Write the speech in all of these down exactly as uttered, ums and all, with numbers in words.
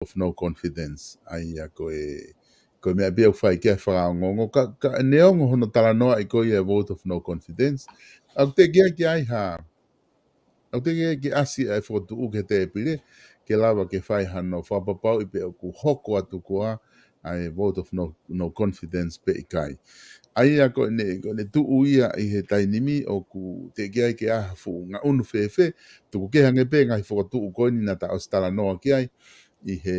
of no confidence. ʻA ia ko e, ko e meʻa pē ʻoku fai ki ai e fakaongoongo. Ka, ka neongo hono talanoaʻi ko ia e vote of no confidence, ʻoku teʻeki ai ke ʻi ai ha, ʻoku teʻeki ai ke ʻasi ʻa e fokotuʻu ki he tēpile ke lava ke fai hano fakapapauʻi pe ʻoku hoko atu koā ʻa e vote of no, no confidence pe ʻikai. ʻA ia ko ʻene, ko ʻene tuʻu ia ʻi he taimi ni ʻoku teʻeki ai ke ʻi ai ha fuʻu ngaʻunu fēfē, tuku kehe ange pē ngaahi fokotuʻu ko eni naʻa ta ʻosi talanoa ki ai ʻi he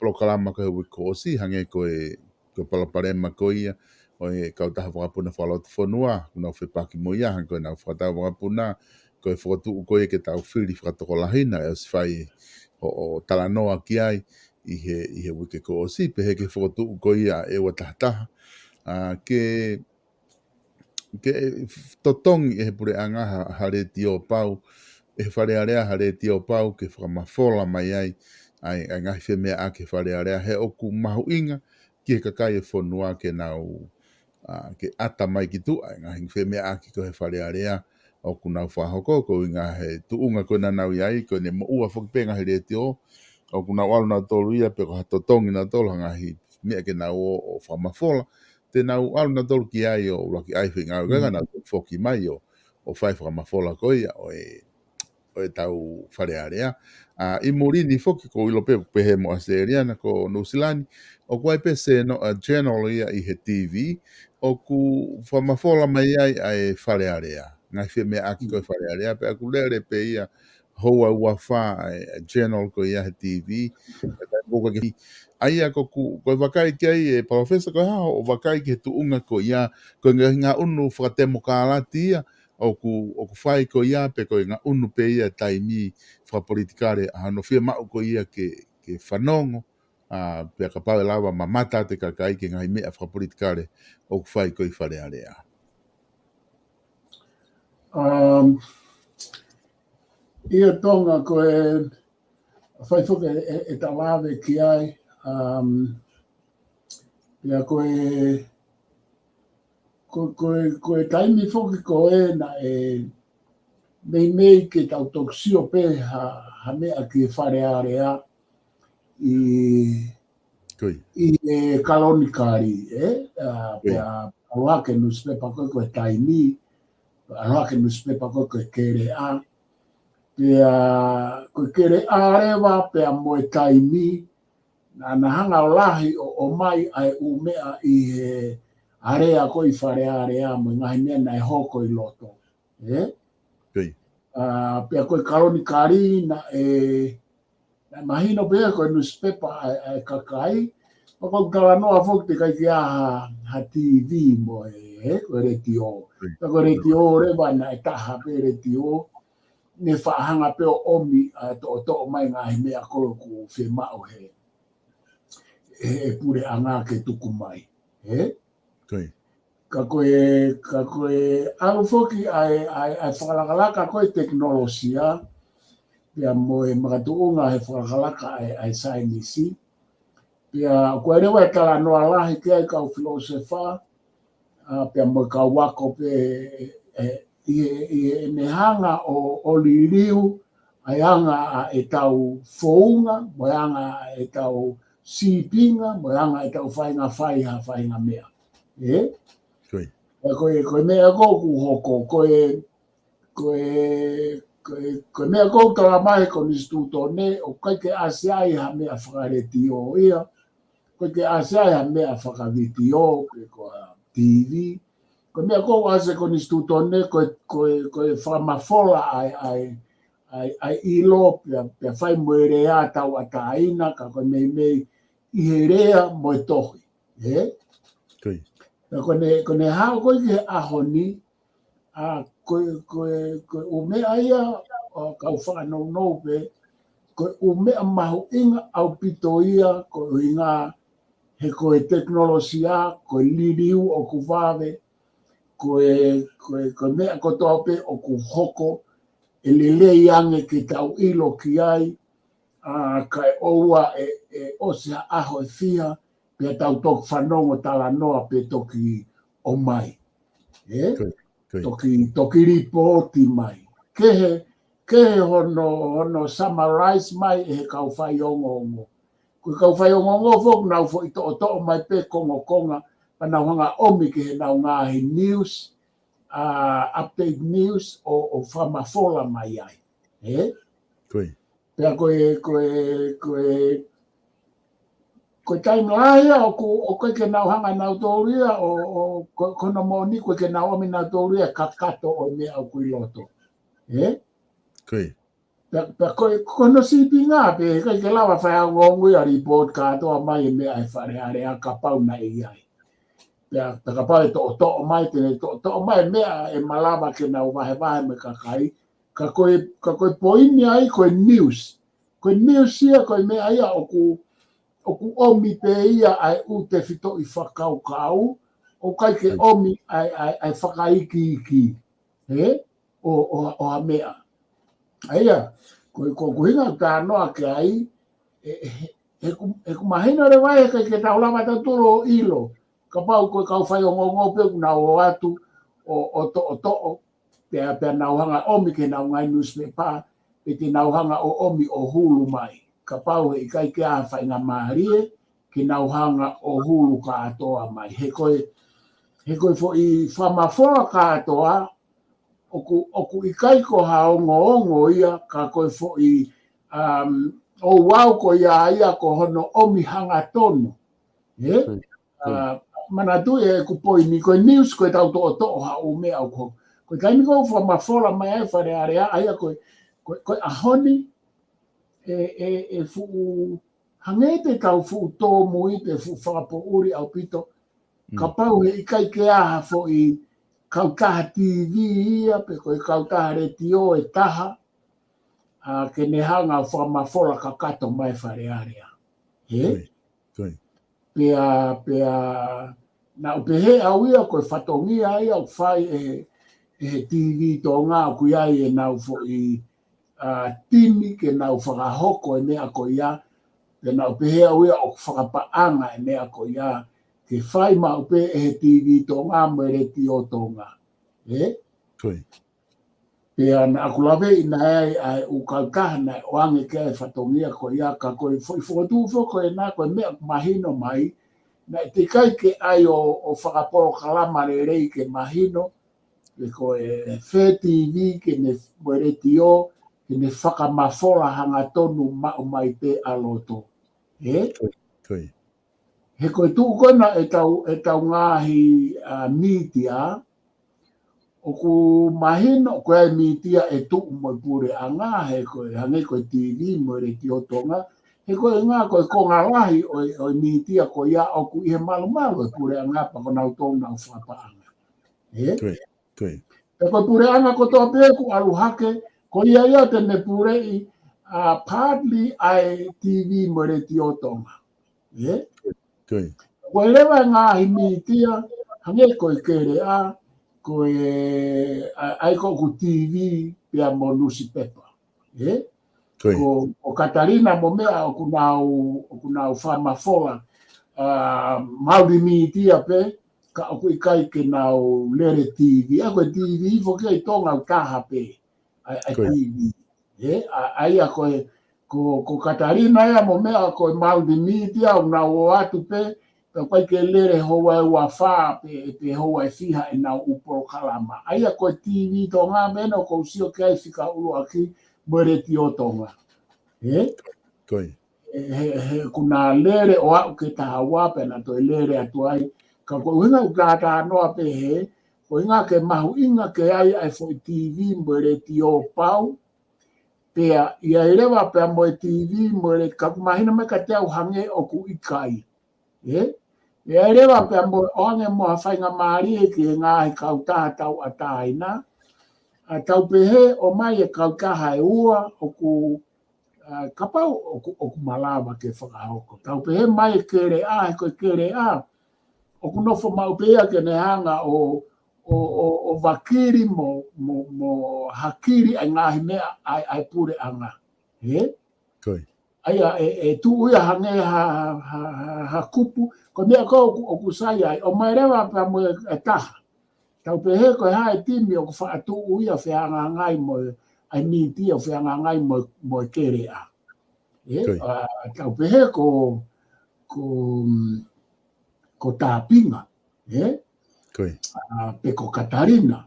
polokalama ko e uike kuo ʻosi, hangē ko e, ko e palopalema ko ia ʻo e kautaha vakapuna fakalotofonua, ʻoku nau fepaki mo ia, hangē ko ʻenau fakatau vakapuna, ko e fokotuʻu ko ia ke tau fili fakatokolahi naʻe ʻosi fai hoʻo talanoa ki ai ʻi he, ʻi he uike kuo ʻosi, pehē ki he fokotuʻu ko ia ʻa e ua taha taha. ʻA, ke, ke totongi ʻe he puleʻanga ha, ha letiō pau, ʻe he Fale Alea ha letiō pau ke fakamafola mai ai ʻa e, ʻa e ngaahi femeʻaʻaki ʻa e Fale Alea, he ʻoku mahuʻinga ki he kakai ʻo e fonua ke nau, ʻa, ke ʻata mai ki tuʻa e ngaahi femeʻaʻaki ko ē ʻa e Fale Alea ʻoku nau fakahoko, koeʻuhi he tuʻunga ko ē naʻa nau ʻi ai, ko ʻene moʻua foki pē ngaahi letiō, ʻoku nau ʻalu nautolu ia pe ko ha totongi nautolu ha ngaahi meʻa ke nau ō ʻo fakamafola, te nau ʻalu nautolu ki ai ʻo ʻuluaki ʻai foʻi ngāue, ka nau foki mai ʻo, ʻo fai fakamafola ko ia ʻo e, ʻo e tau Fale Alea. ʻA, ʻi muli ni foki ʻoku ou ʻilo pē, pehē mo ʻAositelēlia na, ko Nuʻusila ni, ʻoku ʻi ai pē se no, ʻa, channel ia ʻi he T V ʻoku fakamafola mai ai ʻa e Fale Alea, ngaahi femeʻaʻaki ko ē ʻa e Fale Alea, pea ʻoku lele pē ia houa ua fā ʻa e, ʻa e channel ko ia he T V. ʻA ia ko ʻeku, ko e vakai ki ai ʻe Palōfesa, ko e hā hoʻo vakai ki he tuʻunga ko ia, ko e ngaahi ngaʻunu fakatemokālati ia ʻoku, ʻoku fai ko ia, pe ko e ngaʻunu pē ia taimi fakapolitikale ʻa hono fiemaʻu ko ia ke, ke fanongo, ʻa, pea kapau ʻe lava mamata atu e kakai ki he ngaahi meʻa fakapolitikale ʻoku fai ko ē ʻi Fale Alea. Um, ʻIo Tonga, ko e fai foki e, e, e talave ki ai, um, pea ko e, ko, ko e, ko e taimi foki ko ē naʻe meimei ke tau toki sio pē ha, ha meʻa ki he Fale Alea ʻi, ʻi he kalonikali, ē? ʻA, pea ʻalu hake newspaper ko ē ko e Taimi, ʻalu hake newspaper ko ē ko e Keleʻa, pea ko e Keleʻa leva pea mo e Taimi, naʻa na hanga ʻo lahi ʻo, ʻomai ʻa e ʻū meʻa ʻi he alea ko ē ʻi Fale Alea mo e ngaahi meʻa naʻe hoko ʻi loto. Ē? ʻA, pea ko e kalonikali naʻe, naʻe mahino pē ko e newspaper ʻa e, ʻa e kakai. Pea ko e talanoa foki teʻeki ai ke ʻi ai ha, ha T V mo e, ē, ko e letiō. Pea ko e letiō leva naʻe taha pē letiō, ne faʻa hanga pē ʻo ʻomi ʻa e toʻotoʻo mai ngaahi meʻa ko ē ʻoku fiemaʻu he, he, he puleʻanga ke tuku mai. Ē? Ka ko e, ka ko e ʻalu foki ʻa e, ʻa e, ʻa e fakalakalaka ko ē tekinolosia, pea mo e makatuʻunga he fakalakalaka ʻa e, ʻa e saienisi. Pea ko e leva e talanoa lahi ki ai kau filōsefa, ʻa, pea mo e kau ako pē, ē, ʻi he, ʻi heʻene hanga ʻo, ʻo liliu ʻa e anga ʻa ʻetau founga, mo e anga ʻa ʻetau sīpinga, mo e anga ʻetau faʻahinga fai ha faʻahinga meʻa. Ē? Ko e, ko e meʻa ko ē ʻoku hoko, ko e, ko e, ko e, ko e meʻa ko ē ʻoku talamai he konisitūtone, ʻoku ʻikai ke ʻasi ai ha meʻa fakaletiō ia, ʻoku ʻikai ke ʻasi ai ha meʻa fakavitiō, pe ko ha T V. Ko e meʻa ko ē ʻoku ʻasi he konisitūtone, ko e, ko e, ko e fakamafola ʻa e, ʻa e, ʻa e, ʻa e ʻilo, pea, pea fai mo e lea tauʻatāina, ka ko e meimei ʻi he lea mo e tohi. Ē? Pea ko ʻene, ko ʻene hao ko ē ki he ʻaho ni, ʻa, ko e, ko e, ko e ʻū meʻa ia, ʻa, kau fakanounou pē, ko e ʻū meʻa mahuʻinga ʻaupito ia, koeʻuhinga he ko e tekinolosia, ko e liliu ʻoku vave, ko e, ko e, ko e meʻa kotoa pē ʻoku hoko, ʻe lelei ange ke tau ʻilo ki ai, ʻa, kae ʻoua ʻe, ʻe ʻosi ha ʻaho ʻe fiha, pea tau toki fanongo talanoa pe toki ʻomai. Ē? Toki, toki lipooti mai. Kehe, kehe hono, hono summarize mai ʻe he kau fai ongoongo. Ko e kau faiongoongo foki ʻoku nau foʻi toʻotoʻo mai pē kongokonga, pea nau hanga ʻomi ki heʻenau ngaahi news, ʻa, update news ʻo, ʻo fakamafola mai ai. Ē? Ko ia. Pea ko e, ko e, ko e, ko e taimi lahi ia ʻoku, ʻoku ʻikai ke nau hanga ʻe nautolu ia ʻo, ʻo, ko, ko hono moʻoni ʻoku ʻikai ke nau ʻomi ʻe nautolu ia e kakato ʻo e meʻa ʻoku ʻi loto. Ē? Ko ia. Pea, pea ko e, ko hono sīpinga pē, ʻikai ke lava faiongoongo ia ʻo report kātoa mai e meʻa ʻa e Fale Alea kapau naʻe ʻi ai. Pea, pea kapau ʻe toʻotoʻo mai, te ne toʻotoʻo mai e meʻa ʻe malava ke nau vahevahe mo e kakai. Ka ko e, ka ko e poini ai, ko e news. Ko e news ia, ko e meʻa ia ʻoku, ʻoku ʻomi pē ia ʻa e ʻū tefitoʻi fakakaukau, ʻoku ʻikai ke ʻomi ʻa e, ʻa e, ʻa e fakaikiiki. Ē? ʻO, ʻo, ʻo ha meʻa. ʻA ia, ko, ko, ko e ʻuhinga ʻoku ou talanoa ki ai, ē, ē, ʻoku, ʻoku mahino leva ʻe ʻikai ke tau lava tautolu ʻo ʻilo. Kapau ko e kau faiongoongo pē ʻoku nau ō atu ʻo, ʻo toʻotoʻo, pea, pea nau hanga ʻomi ki heʻenau ngaahi newspaper, pe te nau hanga ʻo ʻomi ʻo hulu mai. Kapau he ʻikai ke ʻi ai ha faingamālie, ke nau hanga ʻo hulu kātoa mai. He ko e, he ko e foʻi fakamafola kātoa, ʻoku, ʻoku ʻikai ko ha ongoongo ia, ka ko e foʻi, um, ouau ko ia ia ko hono ʻomi hangatonu. Ē? Hmm. ʻA, manatuʻi ʻeku poini, ko e news ko e tau toʻotoʻo ha ʻū meʻa ʻoku hoko. Ko e taimi ko ē ʻoku fakamafola mai ai e Fale Alea, ʻa ia ko e, ko e, ko e ʻaho ni, ʻe, ʻe, ʻe fuʻu hangē te tau fuʻu tōmui, te fuʻu fakapoʻuli ʻaupito. Mm. Kapau he ʻikai ke ʻi ai ha foʻi kautaha T V ia, pe ko e kautaha letiō ʻe taha, ʻa, ke ne hanga ʻo fakamafola kakato mai e Fale Alea. Ē? Ko ia, ko ia. Pea, pea, naʻá ku pehē au ia ko e fatongia ia ʻoku fai ʻe, ʻe he T V Tonga ʻoku ʻi ai ʻenau foʻi, ʻa, timi ke nau fakahoko e meʻa ko ia, pea naʻá ku pehē au ia ʻoku fakapaʻanga e meʻa ko ia, ke fai maʻu pē ʻe he T V Tonga mo e Letiō Tonga. Ē? Ko ia. Pea naʻá ku laveʻi naʻe ʻi ai ʻa e ʻū kautaha naʻe ʻoange ki ai e fatongia ko ia, ka ko e foʻi fokotuʻu foki ko ena ko e meʻa ʻoku mahino mai, naʻe teʻeki ai ke ʻi ai ʻo, ʻo fakapolokalama lelei ke mahino, pe ko e fē T V ke ne, mo e letiō, ke ne fakamafola hangatonu maʻu mai pē ʻa loto. Ē? Ko ia, ko ia. He ko e tuʻu ko ena ʻetau, ʻetau ngaahi, ʻa, mītia, ʻoku mahino ko e mītia ʻe tuʻu mo e puleʻanga, he ko e hangē ko e T V mo e Letiō Tonga, he ko e ngaahi ko e konga lahi ʻo e, ʻo e mītia ko ia ʻoku ʻi he malumalu e puleʻanga pea ko nautolu naʻa nau fakapaʻanga. Ē? Ko ia, ko ia. Pea ko e puleʻanga kotoa pē ʻoku ʻalu hake, ko ia ia te ne puleʻi, ʻa, partly ʻa e T V mo e Letiō Tonga. Ē? Ko ia. Ko e leva e ngaahi mītia, hangē ko e Keleʻa, ko e, ʻa, ʻa ia ko ʻeku T V, pea mo e nusipepa. Ē? Ko ia. Ko, ko Katalina mo meʻa ʻoku nau, ʻoku nau fakamafola, ʻa, Maori mītia pē, ka ʻoku ʻikai ke nau lele T V. ʻA ia ko e T V foki ʻi Tonga ʻoku taha pē, ʻa, ʻa e Ko ia. T V. Ē, ʻa, ʻa ia ko e, ko, ko Katalina ia mo meʻa ko e Maori mītia ʻoku nau ō atu pē, pea ʻoku ʻikai ke lele houa ʻe uafā pe, pe houa ʻe fiha ʻenau ʻū polokalama. ʻA ia ko e T V Tonga meʻa ʻoku ou sio ki ai fika ʻuluaki mo e Letiō Tonga. Ē? Ko ia. He, he, he ʻoku na lele ʻo aʻu ki he taha ua pea na toe lele atu ai. Ka ko e ʻuhinga ʻoku ou talanoa pehē, ko e ʻuhinga ke mahuʻinga ke ʻi ai ʻa e foʻi T V mo e letiō pau, pea ʻi ai leva pea mo e T V mo e le-, ka ʻoku mahino mai kiate au hangē ʻoku ʻikai. Ē? ʻI ai leva pea mo, ʻoange mo ha faingamālie ki he ngaahi kautaha tauʻatāina. ʻA, tau pehē ʻomai e kautaha ʻe ua ʻoku, ʻa, kapau ʻoku, ʻoku malava ke fakahoko. Tau pehē mai e Keleʻa, he ko e Keleʻa ʻoku nofo maʻu pē ia ke ne hanga ʻo, ʻo, ʻo, ʻo vakili mo, mo, mo hakili ʻa e ngaahi meʻa ʻa e, ʻa e puleʻanga. Ē? Ko ia. ʻA ia, ʻe, ʻe tuʻu ia hangē ha, ha, ha, ha kupu, ko e meʻa ko ē ʻoku, ʻoku sai ai, ʻomai leva pea mo e, e taha. Tau pehē ko e hā e timi ʻoku faʻa tuʻu ia fehangahangai mo e, ʻa e mītia ʻoku fehangahangai mo, mo e Keleʻa. ʻE, ʻa, tau pehē ko, ko, mm, ko Tāpinga, ʻe? Ko e. ʻA, pe ko Katalina.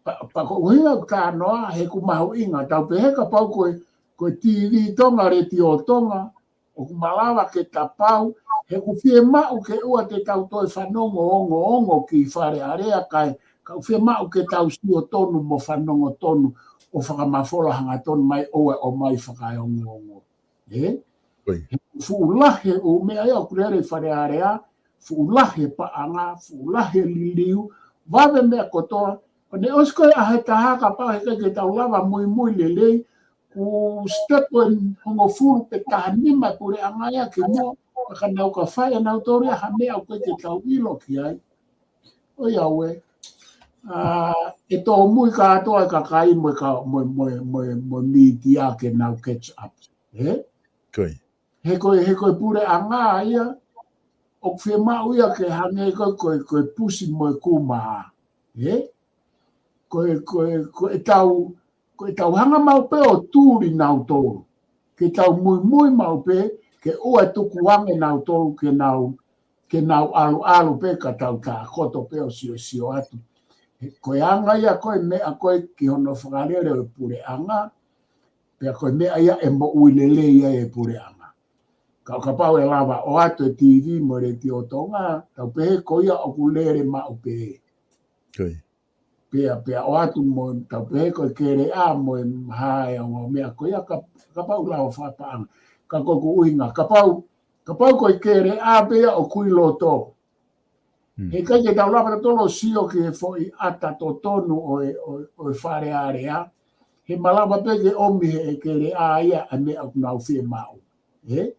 Pa, pa ko uhinga ka noa he ʻoku mahuʻinga. Tau pehē kapau ko e, ko e T V Tonga, Letiō Tonga, ʻoku malava ke tapau, he ʻoku fiemaʻu ke ʻoua te tau toe fanongo ongoongo ki Fale Alea kae, ka ʻoku fiemaʻu ke tau sio tonu mo fanongo tonu ʻo fakamafola hangatonu mai ʻoua ʻe ʻomai fakaeongoongo. ʻE? Ko e. He fuʻu lahi ʻū meʻa ia ʻoku lele ʻi Fale Alea, fuʻu lahi paʻanga, fuʻu lahi liliu, vave meʻa kotoa, ʻo ne ʻosi ko e ʻaho ʻe taha kapau he ʻikai ke tau lava muimui lelei, ʻoku step ʻe hongofulu pe taha nima e puleʻanga ia ki muʻa, ka nau ka fai ʻe nautolu ia ha meʻa ʻoku ʻikai ke tau ʻilo ki ai. ʻOiauē. ʻA, ʻe tōmui kātoa e kakai mo e ka, mo e, mo e, mo e, mo e mītia ke nau catch up. ʻE? Ko e. He ko e, he ko e puleʻanga ia, ʻoku fiemaʻu ia ke hangē ko e, ko e, ko e pusi mo e kuma. ʻE? Ko e, ko e, ko e tau, ko e tau hanga maʻu pē ʻo tuli nautolu. Ke tau muimui maʻu pē, ke ʻoua ʻe tukuange nautolu, ke nau, ke nau ʻaluʻalu pē ka tau tākoto pē ʻo siosio atu. He ko e anga ia ko e meʻa ko e ki hono fakalele ʻo e puleʻanga, pea ko e meʻa ia ʻe moʻui lelei ai e puleʻanga. Ka ʻo kapau ʻe lava ʻoatu e T V mo e Letiō Tonga, tau pehē ko ia ʻoku lele maʻu pē. Ko e. Pea, pea ʻoatu mo, tau pehē ko e keleʻa mo e mahae ʻo e meʻa ko ia ka, kapau lava fakapaʻanga. Ka ko ʻeku ʻuhinga, kapau, kapau ko e keleʻa pē ia ʻoku ʻi loto. Hmm. He ʻikai ke tau lava tautolu ʻo sio ki he foʻi ʻata totonu ʻo e, ʻo e, ʻo e Fale Alea. He malava pē ke ʻomi he keleʻa ia ʻa e meʻa ʻoku nau fiemaʻu. ʻE?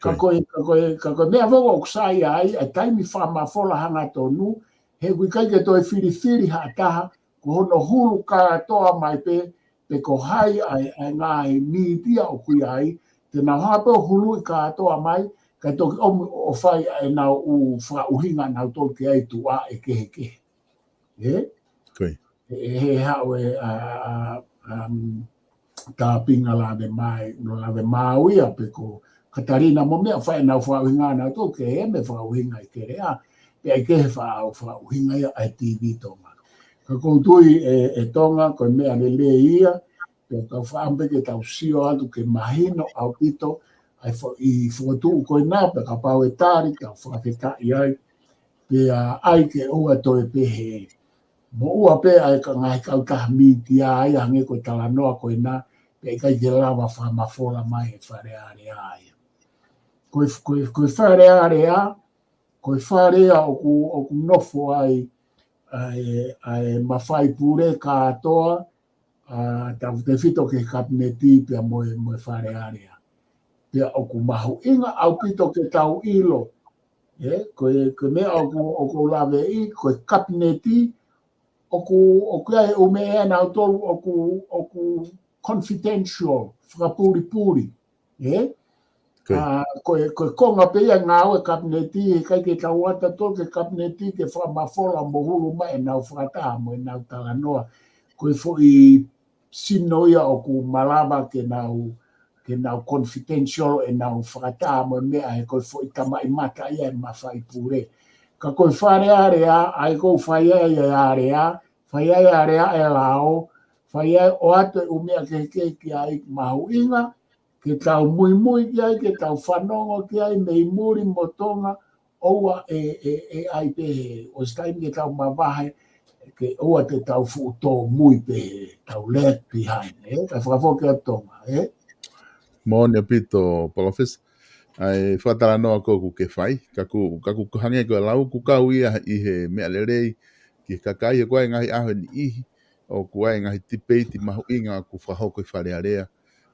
Ka Ko e. ko e, ka ko e, ka ko e meʻa foki ʻoku sai ai, ʻa e taimi fakamafola hangatonu, he ʻoku ʻikai ke toe filifili ha taha, ko hono hulu kātoa mai pē, pe ko hai ʻa e, ʻa e ngaahi mītia ʻoku ʻi ai, te nau hanga pē ʻo huluʻi kātoa mai, kae toki ʻomi ʻo fai ʻa ʻenau ʻū fakaʻuhinga nautolu ki ai tuʻa ʻe kehekehe. ʻE? Ko e. ʻE, ʻe he haʻu e, ʻa, ʻa, um, Tāpinga Lavemai, Lavemau ia pe ko Katalina mo e meʻa fai ʻenau fakaʻuhinga nautolu ke he meʻa fakaʻuhinga ʻi keleʻa, pea ʻikai ke he faka-, fakaʻuhinga ia ʻa e T V Tonga. Ka ʻoku ou tui ʻe, ʻe Tonga, ko e meʻa lelei ia, pea tau fakaʻamu pē ke tau sio atu ke mahino ʻaupito, ʻa e fo-, ʻi fokotuʻu ko ena, pea kapau ʻe tali, tau fakafetaʻi ai, pea ʻai ke ʻoua toe pehē. Moʻua pē ʻa e ka ngaahi kautaha mītia ia hangē ko e talanoa ko ena, pea ʻikai ke lava fakamafola mai e Fale Alea ia. Ko e, ko e, ko e Fale Alea, ko e fale ia ʻoku, ʻoku nofo ai, ʻa e, ʻa e mafai pule kātoa, ʻa, tautefito ki he kapineti pea mo e, mo e Fale Alea. Pea ʻoku mahuʻinga ʻaupito ke tau ʻilo. ʻE, ko e, ko e meʻa ʻoku, ʻoku ou laveʻi, ko e kapineti, ʻoku, ʻoku ʻi ai e ʻū meʻa ʻanautolu, ʻoku, ʻoku confidential, fakapulipuli. ʻE? Ko e. ʻA, ko e, ko e konga pē ia ngāue kapineti, he ʻikai ke tau ʻoatu tautolu ki he kapineti, ke fakamafola mo hulu mai ʻenau fakataha mo ʻenau talanoa. Ko e foʻi sino ia ʻoku malava ke nau, ke nau confidential ʻenau fakataha mo e meʻa he ko e foʻi tamaʻimata ia e mafai pule. Ka ko e Fale Alea, ʻa ia ʻoku fai ai e alea, fai ai e alea e lao, fai ai ʻoatu e ʻū meʻa kehekehe ki ai mahuʻinga, ke tau muimui ki ai, ke tau fanongo ki ai, mei muli mo Tonga, ʻoua ʻe, ʻe, ʻe ʻai pehē, ʻosi taimi ke tau mavahe, ke ʻoua te tau fuʻu tōmui pehē, tau left behind, ʻe, kae fakafoki atu Tonga, ʻe? Moʻoni ʻaupito, Palōfesa. ʻA e fakatalanoa ko ē ʻoku ke fai, ka ʻoku, ka ʻoku hangē ko e lau, ʻoku kau ia ʻi he meʻa lelei, ki he kakai, he ko e ngaahi ʻaho ʻe niʻihi, ʻoku ʻi ai e ngaahi tipeiti mahuʻinga ʻoku fakahoko ʻi Fale Alea,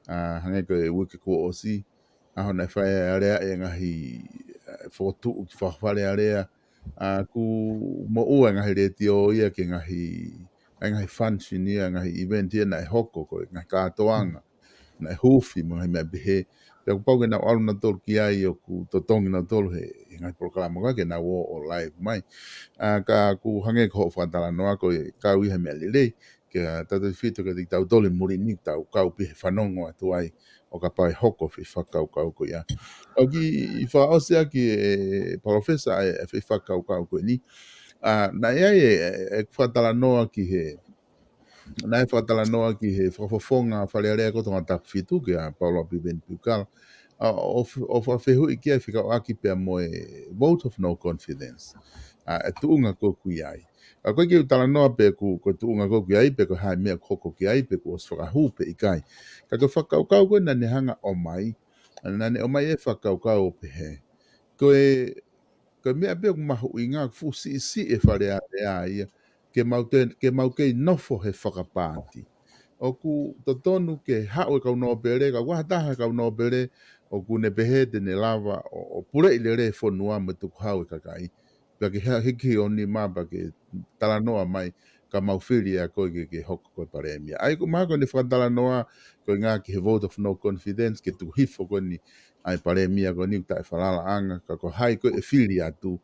ʻa, hangē ko e uike kuo ʻosi, ʻaho naʻe fai ai e alea e ngaahi, ʻa, fokotuʻu ki Fa-, Fale Alea, ʻa, ʻoku moʻua e ngaahi letiō ia ki he ngaahi, ʻa e ngaahi function ia, ngaahi event ia naʻe hoko ko e ngaahi kātoanga, naʻe huufi mo e ngaahi meʻa pehē. Pea kuo pau ke nau ʻalu nautolu ki ai ʻoku totongi nautolu he, he ngaahi polokalama ko ē ke nau ō ʻo live mai. ʻA, ka ʻoku hangē ko hoʻo fakatalanoa ko e kau ia he meʻa lelei, ke tautefito ke tau toli muli ni tau kau pē he fanongo atu ai. ʻo kapau ʻe hoko e foʻi fakakaukau ko ia. ʻOku ou fakaʻosi ʻaki ʻe Palōfesa ʻa e foʻi fakakaukau ko eni. ʻA, naʻe ʻi ai e, e, e fakatalanoa ki he, naʻe fakatalanoa ki he fakafofonga Fale Alea ko Tongatapu fitu kia Paula Piveni Piukala. ʻA, ʻo, ʻo fakafehuʻi ki ai fekauʻaki pea mo e vote of no confidence. ʻA, e tuʻunga ko ē ʻoku ʻi ai. ʻA, ʻoku ʻikai ke u talanoa pe ʻoku, ko e tuʻunga ko ē ʻoku ʻi ai, pe ko e hā e meʻa ʻoku hoko ki ai, pe kuo ʻosi fakahū pe ʻikai. Ka ko e fakakaukau ko ē naʻa ne hanga ʻo ʻomai, naʻa ne ʻomai e fakakaukau ʻo pehē. Ko e, ko e meʻa pē ʻoku mahuʻinga, fuʻu siʻisiʻi e Fale Alea ia, ke mau te, ke mau kei nofo he fakapaati. ʻOku totonu ke haʻu e kau nōpele, ka ʻoku ʻi ai ha taha e kau nōpele, ʻoku ne pehē te ne lava ʻo, ʻo puleʻi lelei e fonua mo e tukuhau e kakai. Pea ke ha-, hiki ho nima pea ke talanoa mai, ka mau fili ʻa koe ke, ke hoko ko e palēmia. ʻA ia ʻoku mahalo ko ʻene fakatalanoa, ko e ʻuhinga ki he vote of no confidence, ke tuku hifo ko eni ʻa e palēmia ko eni ʻoku taʻefalalaʻanga, ka ko hai ko ē ʻe fili atu,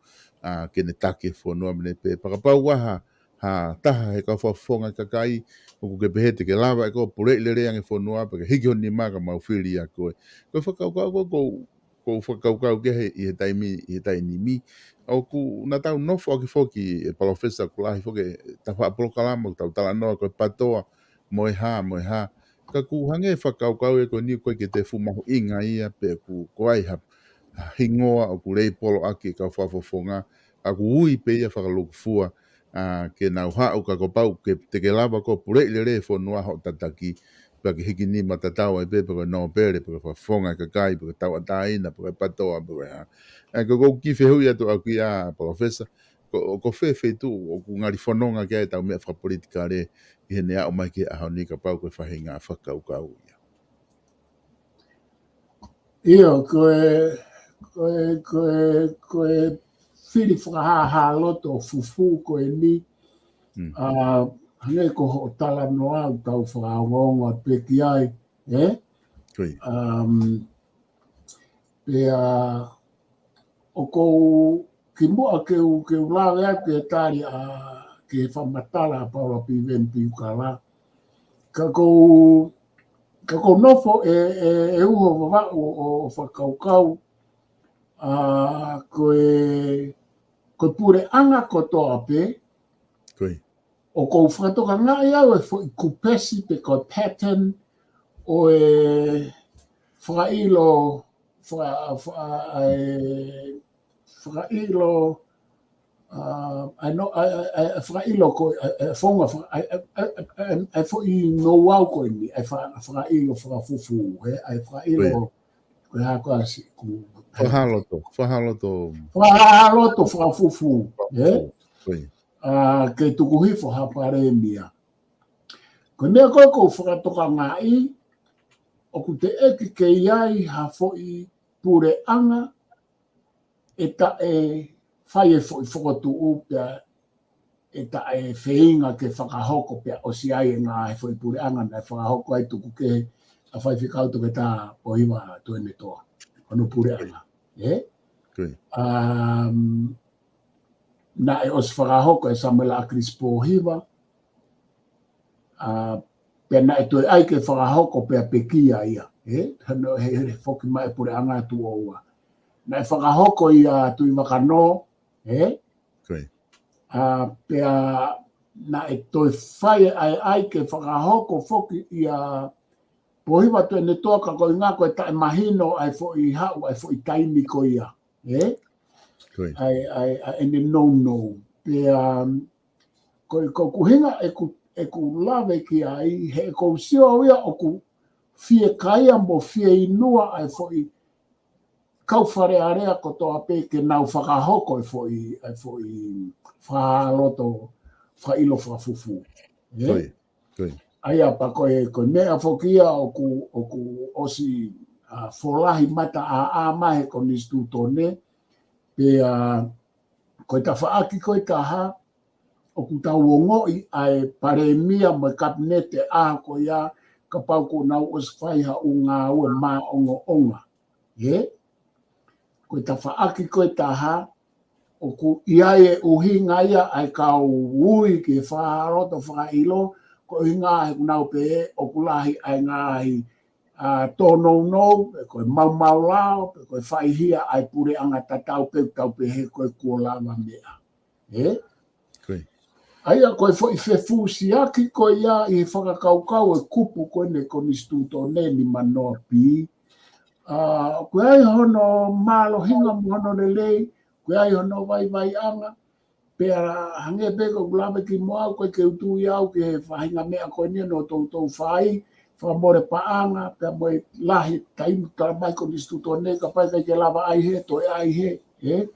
ʻa, ke ne taki e fonua mo ne pehē. Pea kapau ʻoku ʻi ai ha, ha taha he kau fakafofonga kakai, ʻoku ke pehē te ke lava ʻe koe ʻo puleʻi lelei ange e fonua, pea ke hiki ho nima ka mau fili ʻa koe. Ko e fakakaukau ko ē ʻoku ou, ʻoku ou fakakaukau ki ai he, ʻi he taimi, ʻi he taimi ni. ʻOku na tau nofo ʻaki foki ʻe Palōfesa ʻoku lahi foki e tafaʻaki polokalama ʻoku tau talanoa ko e PTOA, mo e hā, mo e hā. Ka ʻoku hangē e fakakaukau ē ko eni ʻoku ʻikai ke toe fuʻu mahuʻinga ia pe ʻoku, ko hai ha, ha hingoa ʻoku leipolo ʻaki e kau fakafofonga, ka ʻoku ui pē ia fakalūkufua, ʻa, ke nau haʻu ka kapau ke te ke lava koe ʻo puleʻi lelei e fonua hoʻo tataki, pea ke hiki nima tatau ai pē, pe ko e nōpele, pe ko e fakafofonga e kakai, pe ko e tauʻatāina, pe ko e PTOA, pe ko e hā. ʻA ia ko ʻeku kiʻi fehuʻi atu ʻaʻaku ia Palōfesa, ko, ko fē feituʻu ʻoku ngali fononga ki ai ʻetau meʻa fakapolitikale ʻi heʻene aʻu mai ki he ʻaho ni kapau ko e faʻahinga fakakaukau ia. ʻIo, ko e, ko e, ko e, ko e fili fakahāhā loto fufū ko eni, Mm. ʻa, hangē ko hoʻo talanoa ʻoku tau fakaongoongo pē ki ai, ē? Ko ia. Um, pea ʻoku ou kimuʻa ke u, ke u lave atu e tali ʻa, ki he fakamatala ʻa Paula Piveni Piukala. Ka ʻoku ou, ka ʻoku ou nofo ʻe, ʻe, ʻe uho Vavaʻu ʻo, ʻo fakakaukau, ʻa, ko e, ko e puleʻanga kotoa pē, Ko ia. ʻoku ou fakatokangaʻi au e foʻi kupesi pe ko e pattern ʻo e fakaʻilo, faka-, faka-, ʻa e fakaʻilo, ʻa, ʻa e no-, ʻa e, ʻa e, ʻa e fakaʻilo ko e, ʻa e, ʻa e founga faka-, ʻa e, ʻa e, ʻa e, ʻa e, ʻa e foʻi know-how ko eni, ʻa e fa-, fakaʻilo fakafufū, ē, ʻa e fakaʻilo, Ko ia. ko e hā ko ā siʻi ku-, Fakahāloto, fakahāloto. Fakahāloto fakafufū, ē? Fakafufū, ko ia. ʻA, ke tuku hifo ha palēmia. Ko e meʻa ko ē ʻoku ou fakatokangaʻi, ʻoku teʻeki ke ʻi ai ha foʻi puleʻanga ʻe taʻefai e foʻi fokotuʻu pea ʻe taʻefeinga ke fakahoko pea ʻosi ai e ngaahi foʻi puleʻanga naʻe fakahoko ai tuku kehe ʻa Faifekau Toketā Pōhiva Tuʻiʻonetoa, hono puleʻanga. Ē? Ko ia. Um, naʻe ʻosi fakahoko ʻe Samuela ʻAkilisi Pōhiva, ʻa, pea naʻe toe ʻai ke fakahoko pea pekia ia, ē? Hano he, he foki mai e puleʻanga Tuʻo Ua. Naʻe fakahoko ʻia Tuʻivakanō, ē? Ko ia. ʻA, pea naʻe toe fai e ʻai, ʻai ke fakahoko foki ʻia Pōhiva Tuʻiʻonetoa ka ko e ʻuhinga ko e taʻemahino ʻa e foʻi haʻu, ʻa e foʻi taimi ko ia. Ē? Ko ia. ʻA e, ʻa e, ʻa ʻene nounou. Pea, um, ko e, ko e ʻuhinga ʻeku, ʻeku lave ki ai, he ʻoku ou sio au ia ʻoku fiekaia mo fieinua ʻa e foʻi kau Fale Alea kotoa pē ke nau fakahoko e foʻi, e foʻi fakahāloto, fakaʻilo fakafufū. Ē? Ko ia. Ko ia. ʻA ia pea ko e, ko e meʻa foki ia ʻoku, ʻoku ʻosi, ʻa, folahi mataʻāʻā mai he konisitūtone, pea, ko e tafaʻaki ko ē ʻe taha, ʻoku tau ongoʻi ʻa e palēmia mo e kapineti ʻaho ko ia, kapau kuo nau ʻosi fai ha ʻū ngāue maʻongoʻonga. Ē? Ko e tafaʻaki ko ē ʻe taha, ʻoku ʻi ai e ʻuhinga ia ʻa e kau ui ke fakahāloto fakaʻilo, ko e ʻuhinga he ʻoku nau pehē ʻoku lahi ʻa e ngaahi ʻa tōnounou, pe ko e maumau lao, pe ko e faihia ʻa e puleʻanga tatau pē ʻoku tau pehē ko e kuo lava meʻa. Ē? Ko ia. ʻA ia ko e foʻi fefusiaki ko ia ʻi he fakakaukau ʻo e kupu ko eni konisitūtone nimanoa pī. ʻA, ko e ʻai hono mālohinga mo hono lelei, ko e ʻai hono vaivaiʻanga, pea hangē pē ko ʻeku lave kimuʻa, ʻoku ʻikai ke u tui au ki he faʻahinga meʻa ko eni ʻoku toutou fai, fakamole paʻanga, pea mo e lahi taimi tala mai konisitūtone, kapau ʻe ʻikai ke lava ʻai hē, toe ʻai hē, ē?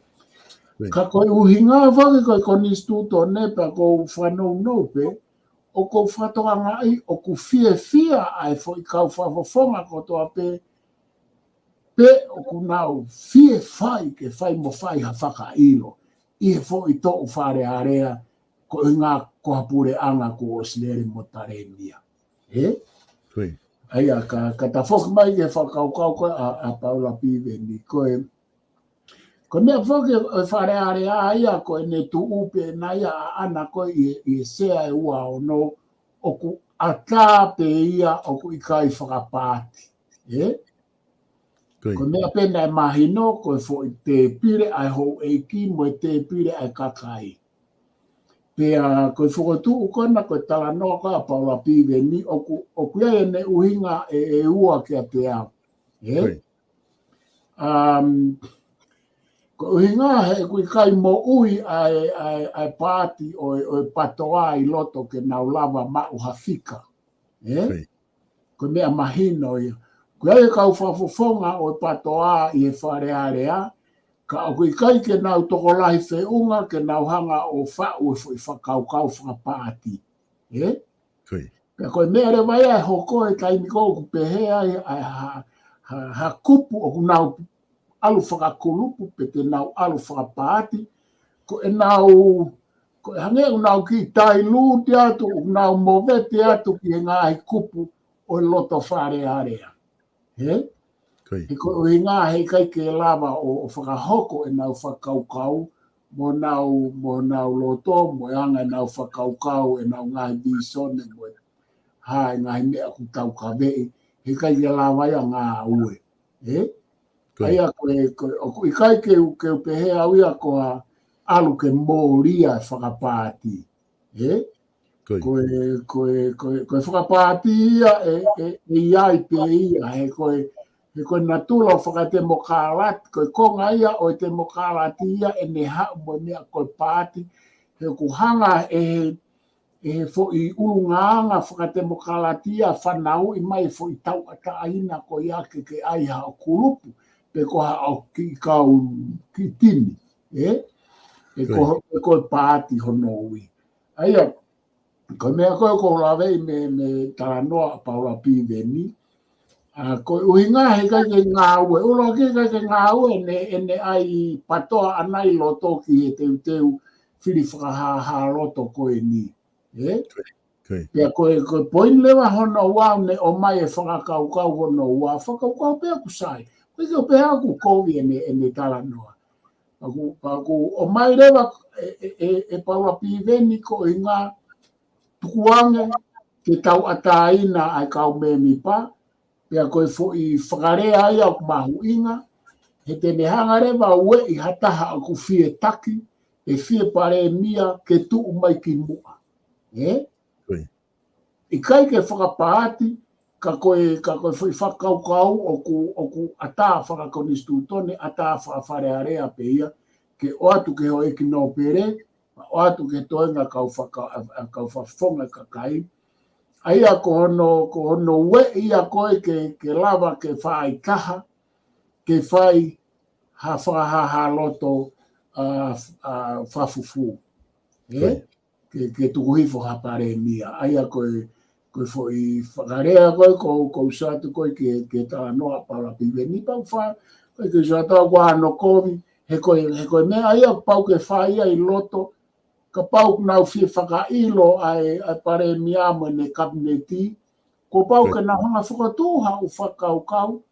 Ka ko e ʻuhinga foki ko e konisitūtone pea ʻoku ou fanongo pē, ʻoku ou fakatokangaʻi, ʻoku fiefia ʻa e foʻi kau fakafofonga kotoa pē, pe ʻoku nau fie fai ke fai mo fai ha fakaʻilo ʻi he foʻi toʻu Fale Alea, ko e ʻuhinga ko ha puleʻanga kuo ʻosi lele mo palēmia. Ē? Ko ia. ʻA ia ka, ka tafoki mai ki he fakakaukau ko ē ʻa, ʻa Paula Piveni, ko e, ko e meʻa foki ʻo e Fale Alea ia ko ʻene tuʻu pē ʻena ia ʻaʻana ko ē ʻi, ʻi he sea ʻe ua ono, ʻoku ʻatā pē ia, ʻoku ʻikai fakapaati. Ē? Ko ia. Ko e meʻa pē naʻe mahino, ko e foʻi tēpile ʻa e houʻeiki mo e tēpile ʻa e kakai. Pea ko e fokotuʻu ko ena ko e talanoa ko ē ʻa Paula Piveni, ʻoku, ʻoku ʻi ai ʻene ʻuhinga ʻe, ʻe ua kiate au. Ē? Ko ia. Um, ko e ʻuhinga he ʻoku ʻikai moʻui ʻa e, ʻa e, ʻa e paati ʻo e, ʻo e PATOA ʻi loto ke nau lava maʻu ha fika. Ē? Ko ia. Ko e meʻa mahino ia. Ko e ʻai e kau fakafofonga ʻo e PATOA ʻi he Fale Alea, ka ʻoku ʻikai ke nau tokolahi feʻunga, ke nau hanga ʻo faʻu e foʻi fakakaukau fakapaati. Ē? Ko ia. Pea ko e meʻa leva ia ʻe hoko he taimi ko ē ʻoku pehē ai, ʻa e ha, ha, ha kupu ʻoku nau ʻalu fakakulupu pe te nau ʻalu fakapaati, ko ʻenau, ko e hangē ʻoku nau kiʻi tailute atu, ʻoku nau movete atu ki he ngaahi kupu ʻo e loto Fale Alea. Ē? Ko ia. He ko e ʻuhinga he ʻikai ke lava ʻo, ʻo fakahoko ʻenau fakakaukau, mo nau, mo nau loto, mo e anga ʻenau fakakaukau, ʻenau ngaahi vīsone, mo e hā e ngaahi meʻa ʻoku taukaveʻi, he ʻikai ke lava ia ngāue. Ē? Ko ʻA ia. ia ko e, ko e, ʻoku ʻikai ke u, ke u pehē au ia ko ha ʻalu ke mōlia e fakapaati. Ē? Ko ia. Ko e, ko e, ko e, ko e fakapaati ia ʻe, ʻe, ʻe ʻi ai pē ia, he ko e, he ko e natula ʻo e fakatemokalati, ko e konga ia ʻo e temokalati ia ʻene haʻu mo e meʻa ko e paati, he ʻoku hanga ʻe he, ʻe he foʻi ʻulungaanga fakatemokalati ia ʻo fanauʻi mai e foʻi tauʻatāina ko ia ke, ke ʻai haʻo kulupu, pe ko haʻo kiʻi kau kiʻi timi, ē? Pe ko, Ko ia. pe ko e paati hono ui. ʻA ia, ko e meʻa ko ē ʻoku ou laveʻi mei, mei he talanoa ʻa Paula Piveni. ʻA, ko e ʻuhinga he ʻikai ke ngāue, ʻuluaki he ʻikai ke ngāue ʻene, ʻene ʻai PATOA ʻana ʻi loto ki he teuteu fili fakahāhā loto ko eni. Ē? Ko ia. Pea ko e, ko e poini leva hono ua ʻoku ne ʻomai e fakakaukau hono ua, fakakaukau pē ʻoku sai. Ko e ke pehē ʻoku kovi ʻene, ʻene talanoa. Pea ʻoku, pea ʻoku ʻomai leva ʻe, ʻe, ʻe, ʻe Paula Piveni ko e ʻuhinga tukuange ke tauʻatāina ʻa e kau mēmipa, pea ko e foʻi fakalea ia ʻoku mahuʻinga, he te ne hanga leva ʻo ueʻi ha taha ʻoku fie taki, ʻe fie palēmia ke tuʻu mai ki muʻa. Ē? Ko ia. ʻIkai ke fakapaati, ka ko e, ka ko e foʻi fakakaukau ʻoku, ʻoku ʻatā fakakonisitūtone, ʻatā faka-Fale Alea pē ia, ke ʻoatu ki he houʻeiki nōpele, ʻoatu ki he toenga kau faka-, kau fakafofonga kakai. ʻA ia ko hono, ko hono ueʻi ia ko ē ke, ke lava ke fai taha, ke fai ha fakahāhā loto, ʻa, ʻa, fakafufū. Ē? Ko ia. Ke, ke tuku hifo ha palēmia. ʻA ia ko e, ko e foʻi fakalea ko ē, ko, ʻoku ou sio atu ko ē ki he, ki he talanoa ʻa Paula Piveni pau fa, ko e ke sio atu ʻoku ʻi ai hono kovi, he ko e, he ko e meʻa ia pau ke fai ia ʻi loto, kapau ʻoku nau fie fakaʻilo ʻa e, ʻa e palēmia mo ʻene kapineti, kuo pau Ko ia. ke nau hanga ʻo fokotuʻu haʻo fakakaukau,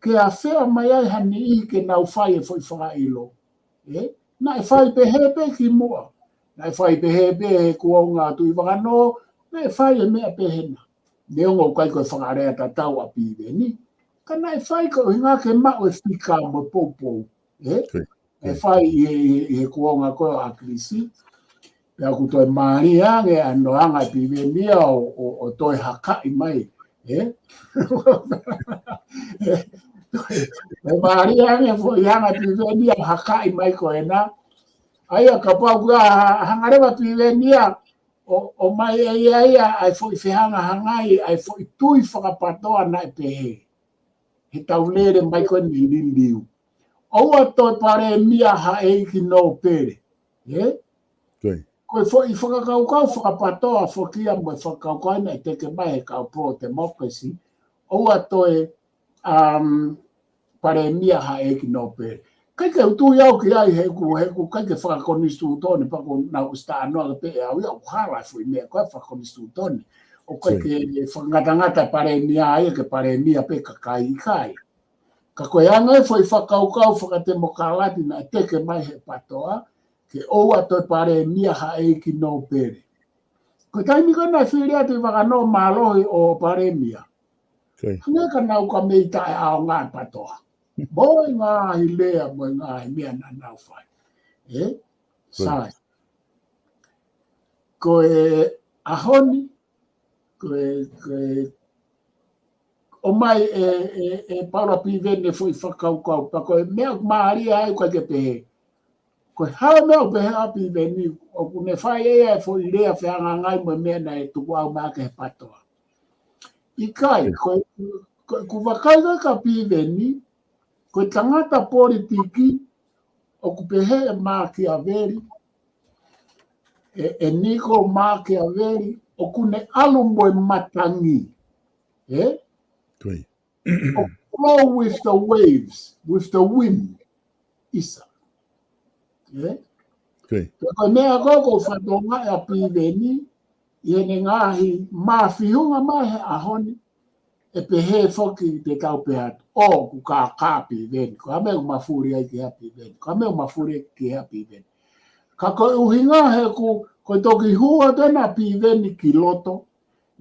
ke afea mai ai ha niʻihi ke nau fai e foʻi fakaʻilo. Ē? Naʻe fai pehē pē ki muʻa. Naʻe fai pehē pē he kuonga Tuʻivakanō, naʻe fai e meʻa pehē na. Neongo ʻoku ʻikai ko e fakalea tatau ʻa Piveni, ka naʻe fai ko e ʻuhinga ke maʻu e fika mo e poupou. Ē? ʻE fai ʻi he, ʻi he, ʻi he kuonga ko ē ʻa ʻAkilisi. Pea ʻoku toe mālie ange ʻa e noʻanga ʻa Piveni ia ʻo, ʻo, ʻo toe hakaʻi mai. Ē? ʻE mālie ange foʻi anga ʻa Piveni ia ʻo hakaʻi mai ko ena. ʻA ia kapau ʻoku ʻa, hanga leva ʻa Piveni ia ʻo, ʻomai ʻe ia ia ʻa e foʻi fehangahangai, ʻa e foʻi tui fakapatoa naʻe pehē. He tau lele mai ko eni ʻi he liliu. ʻOua toe palēmia ha ʻeiki nōpele. Ē? Ko e foʻi fakakaukau fakapatoa foki ia mo e fakakaukau naʻe teke mai he kau pro-democracy. ʻOua toe, um, palēmia ha ʻeiki nōpele. ʻIkai ke u tui au ki ai he ʻoku, he ʻoku ʻikai ke fakakonisitūtone, pea ʻoku nau ʻosi talanoa pē ʻe au ia ʻoku hala e foʻi meʻa ko e fakakonisitūtone. ʻOku ʻikai ke fakangatangata palēmia ia ke palēmia pē kakai, ʻikai. Ka ko e anga e foʻi fakakaukau fakatemokalati naʻe teke mai he PATOA, ke ʻoua toe palēmia ha ʻeiki nōpele. Ko e taimi ko ē naʻe fili atu ʻi Vakanō mālohi ʻo palēmia. Hangē ka nau ka mei taʻeʻaonga e PATOA. Mo e ngaahi lea, mo e ngaahi meʻa naʻa nau fai. Ē? Sai. Ko e ʻaho ni, ko e, ko e, ʻomai ʻe, ʻe, ʻe Paula Piveni e foʻi fakakaukau, pea ko e meʻa ʻoku mālie ai ʻoku ʻikai ke pehē. Ko e hā e meʻa ʻoku pehē ʻa Piveni, ʻoku ne fai ʻe ia e foʻi lea fehangahangai mo e meʻa naʻe tukuʻau mai ki he PATOA. ʻIkai, ko e, ko e, ʻoku vakai ko ē kia Piveni, ko e tangata politiki, ʻoku pehē ʻe Makiaveli, ʻe, ʻe Niccolo Machiavelli, ʻoku ne ʻalu mo e matangi. Ē? ʻOku flow with the waves, with the wind. ʻIsa. Ē? Pea ko e meʻa ko ē ʻoku ou fakatokangaʻi ʻa Piveni, ʻi heʻene ngaahi mafihunga mai he ʻaho ni, ʻe pehē foki te tau pehē atu, ʻoku kākā Piveni, ko e hā e meʻa ʻoku mafuli ai ki ai ʻa Piveni, ko e hā e meʻa ʻoku mafuli ai ki ai ʻa Piveni. Ka ko e ʻuhinga he ʻoku, ko e toki hū atu ena ʻa Piveni ki loto,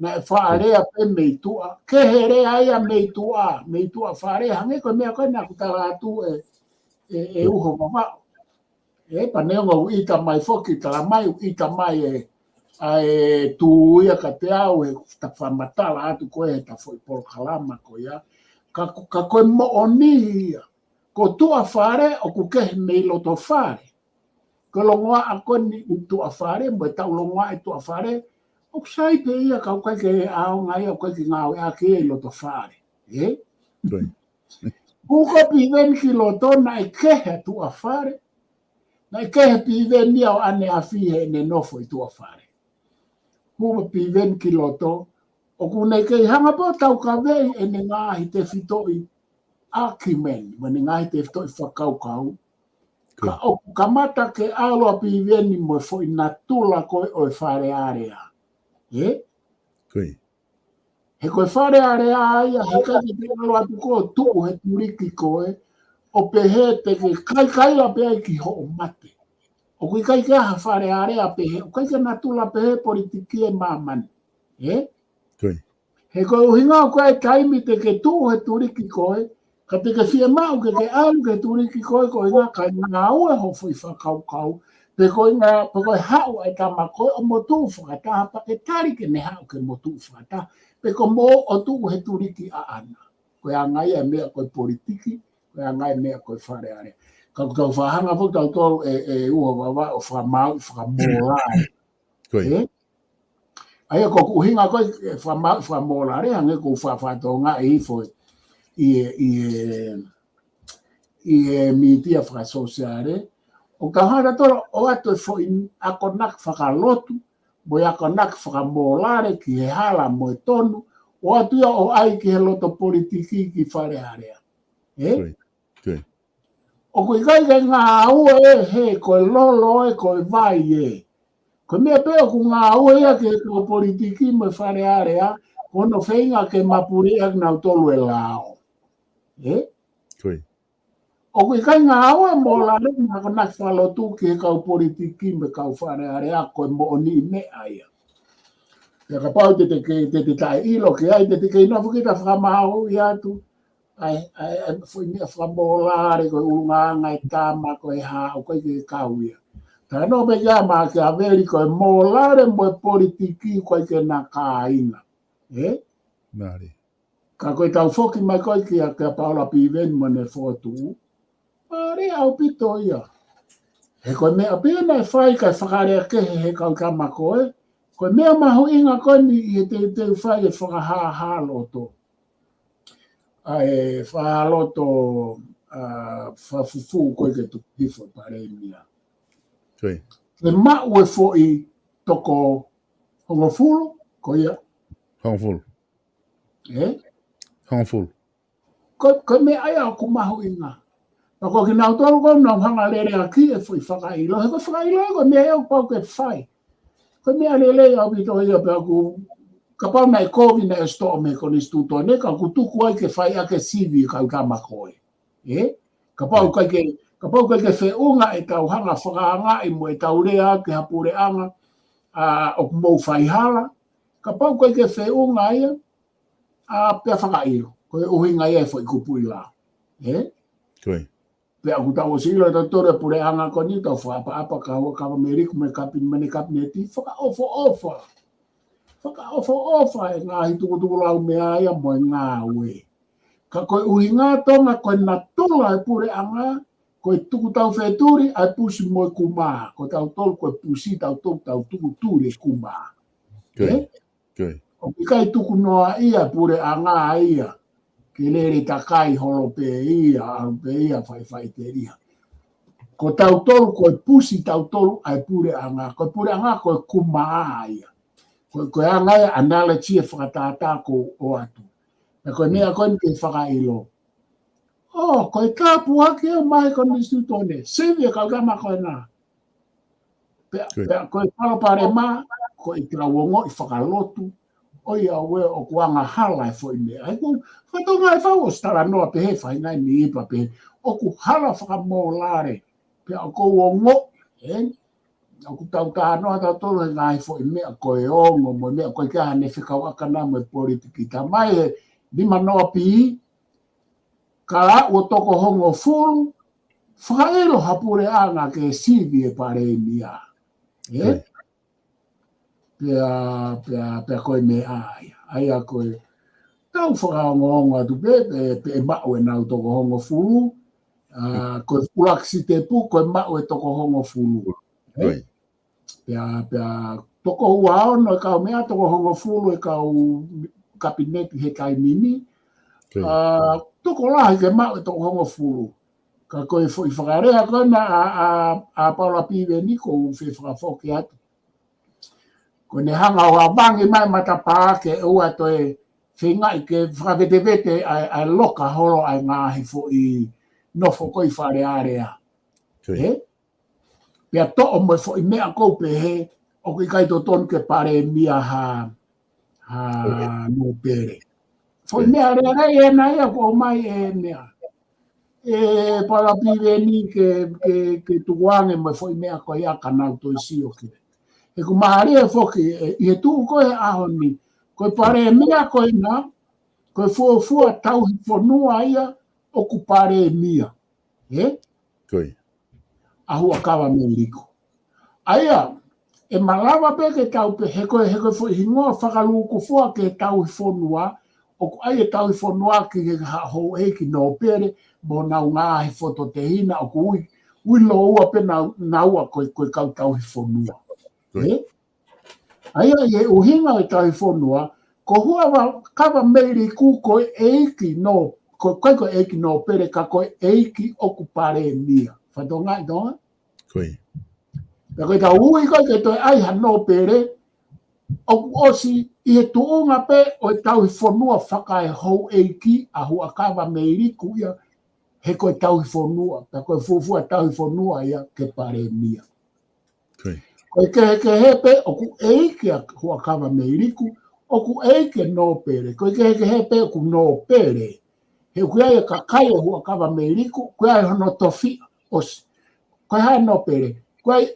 naʻe fakalea pē mei tuʻa, kehe lea ia mei tuʻa, mei tuʻa Fale, hangē ko e meʻa ko ē naʻa ku tala atu ē, ē, ē Uho Vavaʻu. Ē, pea neongo ʻoku ʻita mai foki, tala mai ʻoku ʻita mai ē, ʻa e tū ia kiate au, he ta fakamatala atu ko ē, he ta foʻi polokalama ko ia. Ka, ka ko e moʻoni ia. Ko tuʻa Fale, ʻoku kehe mei loto Fale. Ko e longoaʻa ko eni ʻi tuʻa Fale, mo e taʻu longoaʻa ʻi tuʻa Fale, ʻoku sai pē ia ka ʻoku ʻikai ke ʻaonga ia, ʻoku ʻikai ke ngāueʻaki ia ʻi loto Fale. Ē? Hū ko ē Piveni ki loto naʻe kehe tuʻa Fale. Naʻe kehe Piveni ia ʻo ʻaneafi heʻene nofo ʻi tuʻa Fale. Hū ko ē Piveni ki loto, ʻoku ne kei hanga pē ʻo taukaveʻi ʻene ngaahi tefitoʻi argument, mo ʻene ngaahi tefitoʻi fakakaukau. Ka ʻoku kamata ke ʻalu ʻa Piveni mo e foʻi natula ko ē ʻo e Fale Alea. Ē? He ko e Fale Alea ia, he ʻikai ke te ʻalu atu ko ē ʻo tuʻu he tuliki ko ē, ʻo pehē te ke kaikaila pē ai ki hoʻo mate. ʻOku ʻikai ke ʻi ai ha Fale Alea pehē, ʻoku ʻikai ke natula pehē politiki ʻi māmani. Ē? He ko e ʻuhinga ko ē taimi te ke tuʻu he tuliki ko ē, ka te ke fiemaʻu ke ke ʻalu ki he tuliki ko ē, ko e ʻuhinga kae ngāue hoʻo foʻi fakakaukau, pe ko e ʻuhinga, pe ko e haʻu ʻa e tama ko ē ʻo motuʻu fakataha, pea ke tali ke ne haʻu ke motuʻu fakataha, pe ko e moʻo ʻo tuʻu he tuliki ʻaʻana. Ko e anga ia e meʻa ko e politiki, ko e anga ia e meʻa ko e Fale Alea. Ka ʻoku tau fakahanga foki tautolu ē, ē Uho Vavaʻu ʻo fakamau, fakamōlale. Ē? ʻA ia ko ʻeku ʻuhinga ko ē, ē, fakama-, fakamōlale, hangē ko ʻeku fakafakatonga ʻi he foʻi, ʻi he, ʻi he, ʻi he mītia fakasōsiale, ʻoku tau hanga tautolu ʻo ʻoatu e foʻi akonaki fakalotu, mo e akonaki fakamōlale ki he hala mo e tonu, ʻoatu ia ʻo ʻai ki he loto politiki ki Fale Alea. Ē? ʻOku ʻikai ke ngāue ē, he ko e lolo ē, ko e vai ē. Ko e meʻa pē ʻoku ngāue ia ki he kau politiki mo e Fale Alea, ko hono feinga ke mapuleʻi ʻaki nautolu e lao. Ē? ʻOku ʻikai ngāue mōlale mo e akonaki fakalotu ki he kau politiki mo e kau Fale Alea, ko e moʻoniʻi meʻa ia. Pea kapau te te ke, te te taʻeʻilo ki ai, te te kei nofo kita fakamāuʻi atu. ʻAi, ʻai, ʻai, foʻi meʻa fakamōlale, ko e ʻulungaanga e tama, ko e hā, ʻoku ʻikai ke kau ia. Talanoa pē kia Makiaveli, ko e mōlale mo e politiki, ʻoku ʻikai ke na kāinga. Ē? Mālie. Ka ko e tau foki mai ko ē kia, kia Paula Piveni mo ʻene fokotuʻu. Mālie ʻaupito ia. He ko e meʻa pē naʻe fai kae fakalea kehe he kau tama ko ē. Ko e meʻa mahuʻinga ko eni ʻi he teuteu fai e fakahāhā loto. ʻA e fakahā loto, ʻa, fakafufū ko ē ke tuku hifo e palēmia. Ko ia. Ke maʻu e foʻi toko hongofulu, ko ia. Hongofulu. Ē? Hongofulu. Ko, ko e meʻa ia ʻoku mahuʻinga. Pea ko kinautolu ko ē naʻa nau hanga lele ʻaki e foʻi fakaʻilo. He ko e fakaʻilo ia ko e meʻa ia ʻoku pau ke fai. Ko e meʻa lelei ʻaupito ia pea ʻoku, kapau naʻe kovi naʻe ʻosi toʻo mei he konisitūtone, ka ʻoku tuku ai ke fai ʻaki e sivi e kau tama ko ē. Ē? Kapau ʻikai ke, kapau ʻikai ke feʻunga ʻetau hanga fakaangaʻi mo ʻetau lea ki ha puleʻanga, ʻa, ʻoku mou faihala. Kapau ʻikai ke feʻunga ia, ʻa, pea fakaʻilo. Ko e ʻuhinga ia e foʻi kupuʻi lao. Ē? Ko ia. Pea ʻoku tau ʻosi ʻilo ʻe tautolu e puleʻanga ko eni, tau fakaʻapaʻapa ki he Huʻakavameiliku mo e kapin-, mo ʻene kapineti, fakaʻofoʻofa. Fakaʻofoʻofa e ngaahi tukutukulaumea ia mo e ngāue. Ka ko e ʻuhinga Tonga ko e natula e puleʻanga, ko e tuku taufetuli ʻa e pusi mo e kumā. Ko tautolu ko e pusi, tautolu tau tuku tuli e kumā. Ko ia. Ē? Ko ia. ʻOku ʻikai tuku noa ia puleʻanga ia. Ke lele takai holo pē ia, ʻalu pē ia, faifaiteliha. Ko tautolu, ko e pusi tautolu ʻa e puleʻanga. Ko e puleʻanga, ko e kumā ia. Ko, ko e anga ia analogy e fakatātā ʻoku ou ʻoatu. Pea ko e meʻa ko eni ke fakaʻilo. ʻŌ, ko e tāpuaki ia mai konisitūtone. Sivi e kau tama ko ena. Pea, Ko ia. pea ko e palopalema, ko e tau ongoʻi fakalotu. ʻOiauē ʻoku angahala e foʻi meʻa. ʻAi ko, ko Tonga e fau ʻosi talanoa pehē, fai ngai ni ipa pehē. ʻOku hala fakamōlale. Pea ʻoku ou ongoʻi, ē? ʻOku tau talanoa tautolu he ngaahi foʻi meʻa ko e ongo, mo e meʻa ko e ʻikai ke ʻi ai hano fekauʻaki mo e politiki. Talamai he nima noa pī, ka aʻu ʻo toko hongofulu, fakaʻilo ha puleʻanga ke sivi e palēmia. Ē? Ko ia. Pea, pea, pea ko e meʻa ia. ʻA ia ko e tau fakaongoongo atu pē, pē, pē ʻe maʻu ʻenau toko hongofulu. ʻA, ko e ʻuluaki sitepu, ko e maʻu e toko hongofulu. Ē? Ko ia. Pea, pea toko ua ono e kaumeʻa, toko hongofulu e kau kapineti he taimi ni. Ko ia. ʻA, tokolahi ke maʻu e toko hongofulu. Ka ko e foʻi fakalea ko ena ʻa, ʻa, ʻa Paula Piveni ʻoku ou fie fakafoki atu. Ko ʻene hanga ʻo avangi mai matapā ke ʻoua toe feingaʻi ke fakavetevete ʻa e, ʻa e loka holo ʻa e ngaahi foʻi nofo ko ē ʻi Fale Alea. Ko ia. Ē? Pea toʻo mo e foʻi meʻa ʻoku ou pehē, ʻoku ʻikai totonu ke palēmia ha, ha Ko ia. nōpele. Foʻi Ko ia. meʻa lelei ena ia ʻoku ʻomai ʻe meʻa. ʻE Paula Piveni ke, ke, ke tukuange mo e foʻi meʻa ko ia ka nau toe sio ki ai. He ʻoku mālie foki, ē, ʻi he tuʻu ko ē he ʻaho ni, ko e palēmia ko ena, ko e fuofua tauhi fonua ia ʻoku palēmia. Ē? Ko ia. ʻA Huʻakavameiliku. ʻA ia, ʻe malava pē ke tau pehē ko e, he ko e foʻi hingoa fakalūkufua ki he tauhi fonua, ʻoku ʻai e tauhi fonua ki he ha-, houʻeiki nōpele, mo honau ngaahi fototehina, ʻoku ui, ui lōua pē nau-, naua ko e, ko e kau tauhi fonua. Ko ia. Ē? ʻA ia ʻi he ʻuhinga e tauhi fonua, ko Huʻakavameiliku ko e ʻeiki nō-, ko, ko, ko e ʻeiki nōpele ka ko e ʻeiki ʻoku palēmia. Fakatokangaʻi Tonga? Ko ia. Pea ko e tau ui ko ē ke toe ʻai ha nōpele, ʻoku ʻosi ʻi he tuʻunga pē ʻo e tauhi fonua fakaehouʻeiki ʻa Huʻakavameiliku ia, he ko e tauhi fonua, pea ko e fuofua tauhi fonua ia ke palēmia. Ko ia. Ko e kehekehe pē ʻoku ʻeiki ʻa Huʻakavameiliku, ʻoku ʻeiki e nōpele. Ko e kehekehe pē ʻoku nōpele. He ʻoku ʻi ai e kakai ʻo Huʻakavameiliku, ʻoku ʻi ai hono tofiʻa ʻosi. Ko e hā e nōpele? ʻOku ʻi ai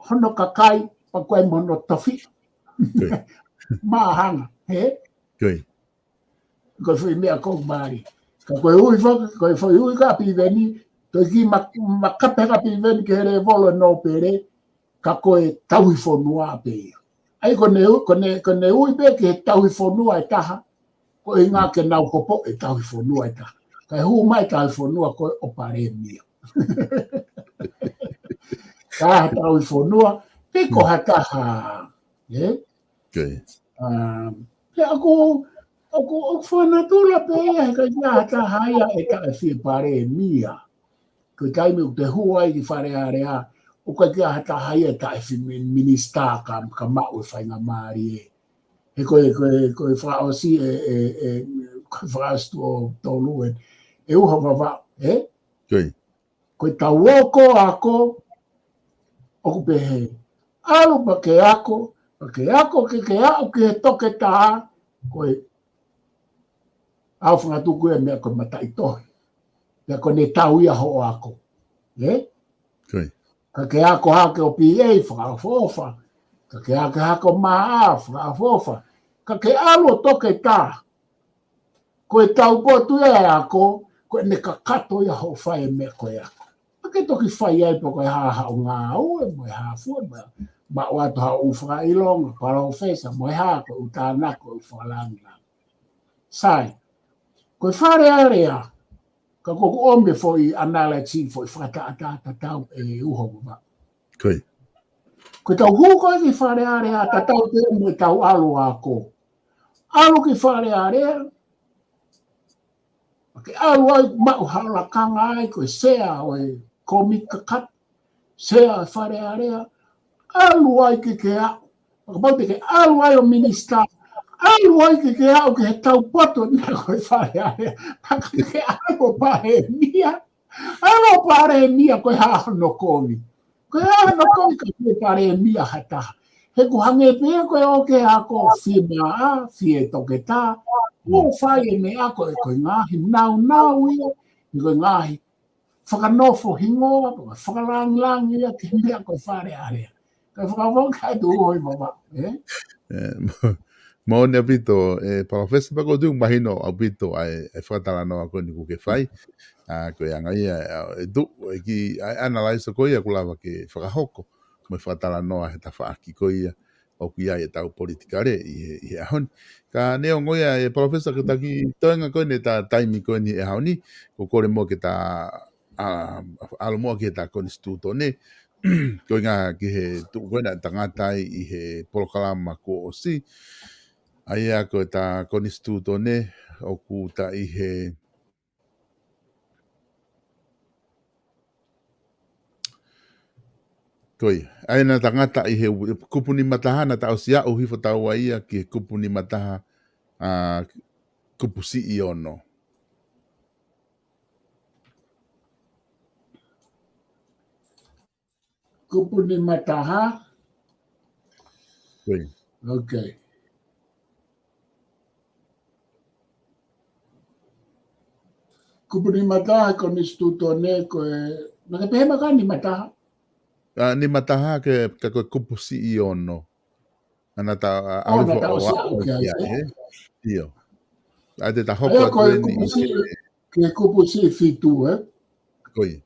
hono kakai, pea ʻoku ʻi ai mo hono tofiʻa. Ko ia. Māhanga, hē? Ko e. Ko e foʻi meʻa ko mali. Ka ko e ui foki, ko e foʻi ui ka Piveni, toki ma, ma kape ka Piveni ke he lēvolo nōpele, ka ko e tauhi fonua pē ia. ʻAi ko ʻene u-, ko ʻene, ko ʻene ui pē ke he tauhi fonua ʻe taha, ko e ʻuhinga ke nau hopo e tauhi fonua ʻe taha. Ka e hū mai tauhi fonua ko e ʻo palēmia. Ka ha tauhi fonua, pe ko ha taha, ē? Ko e. Um, pea ʻoku, ʻoku, ʻoku fakanatula pē ia, he ʻikai ke ʻi ai ha taha ia ʻe taʻefie palēmia. Ko e taimi ʻoku te hū ai ki Fale Alea, ʻoku ʻikai ke ʻi ai ha taha ia ʻe taʻefie mi-, minisitā ka, ka maʻu e faingamālie. He ko e, ko e, ko e fakaʻosi ē, ē, ē, ko e fakaʻosi tuʻo tolu ē, ʻe uha vava, ē? Ko e. Ko e tau ō ko ako, ʻoku pehē. ʻAlu pea ke ako, pea ke ako ke ke aʻu ki he toketā, ko e ʻau fakatuku e meʻa ko e mataʻitohi. Pea ko ʻene tau ia hoʻo ako. Ē? Ko e. Ka ke ako hake ʻo P A fakaʻofoʻofa. Ka ke ako hake ʻo M A fakaʻofoʻofa. Ka ke ʻalu ʻo toketā. Ko e tau potu ia e ako, ko ʻene kakato ia hoʻo fai e meʻa ko e ako. ʻA ke toki fai ai pe ko e hā haʻo ngāue, mo e hā fua, mo e maʻu atu haʻo ʻū fakaʻilonga, palōfesa, mo e hā ko e ʻū tānaki, ko e ʻū fakalāngilangi. Sai, ko e Fale Alea, ka ko ʻeku ʻomi e foʻi analogy, foʻi fakatātā tatau ʻe uha vava. Ko e. Ko e tau hū ko ē ki Fale Alea, tatau pē mo e tau ʻalu ako. ʻAlu ki Fale Alea, ke ʻalu ai maʻu ha lakanga ai, ko e sea ʻo e kōmiti kakato, sea ʻo e Fale Alea, ʻalu ai ke ke aʻu. Kapau te ke ʻalu ai ʻo minisitā, ʻalu ai ke ke aʻu ki he tau potu ʻo e meʻa ko e Fale Alea. Ka ke ʻalu ʻo palēmia, ʻalu ʻo palēmia ko e hā hono kovi. Ko e hā hono kovi ka ke palēmia ha taha. He ʻoku hangē pē ko e ō ke ako fie maʻa, fie toketā, ʻo fai e meʻa ko e, ko e ngaahi naunau ia, ko e ngaahi fakanofo hingoa, fakalāngilangi ia, ke meʻa ko e Fale Alea. Ka fakavonga atu hoi mama, ē? Ē, mo-, moʻoni ʻaupito, ē, Palōfesa, pea ʻoku ou tui ʻoku mahino ʻaupito ʻa e, ʻa e fakatalanoa ko eni ʻoku ke fai. ʻA, ko e anga ia, ʻa, ʻe tuʻu, ʻe ki, ʻa e analyze ko ia ʻoku lava ke fakahoko, mo e fakatalanoa he tafaʻaki ko ia, ʻoku ʻi ai e tau politikale ʻi he, ʻi he ʻaho ni. Ka neongo ia ē Palōfesa ko e taki toenga ko eni ʻeta taimi ko eni he ʻaho ni, ʻoku ou kole muʻa ke ta, ʻa, ʻalu muʻa ki heʻeta konisitūtone, ko e ʻuhinga ki he tuʻu ko ena ʻa e tangata ʻi he polokalama kuo ʻosi, ʻa ia ko ʻeta konisitūtone ʻoku ta ʻi he Ko ia. ʻA ia naʻa tangata ʻi he u-, kupu nima taha naʻa ta ʻosi aʻu hifo taua ia ki he kupu nima taha, ʻa, kupu siʻi ono. Kupu nima taha. Ko ia. Okay. Kupu nima taha ko e konisitūtone ko e, naʻa ke pehē mai ka nima taha? ʻA, nima taha ke, ka ko e kupu siʻi ono. ʻA naʻa ta, ʻa, ʻo, ʻalu naʻa ta ʻo ʻosi aʻu ki ai, ē? ʻIo. ʻA ia te ta hoko atu ko e eni kupu siʻi, ki he kupu siʻi fitu, ē? Ko ia.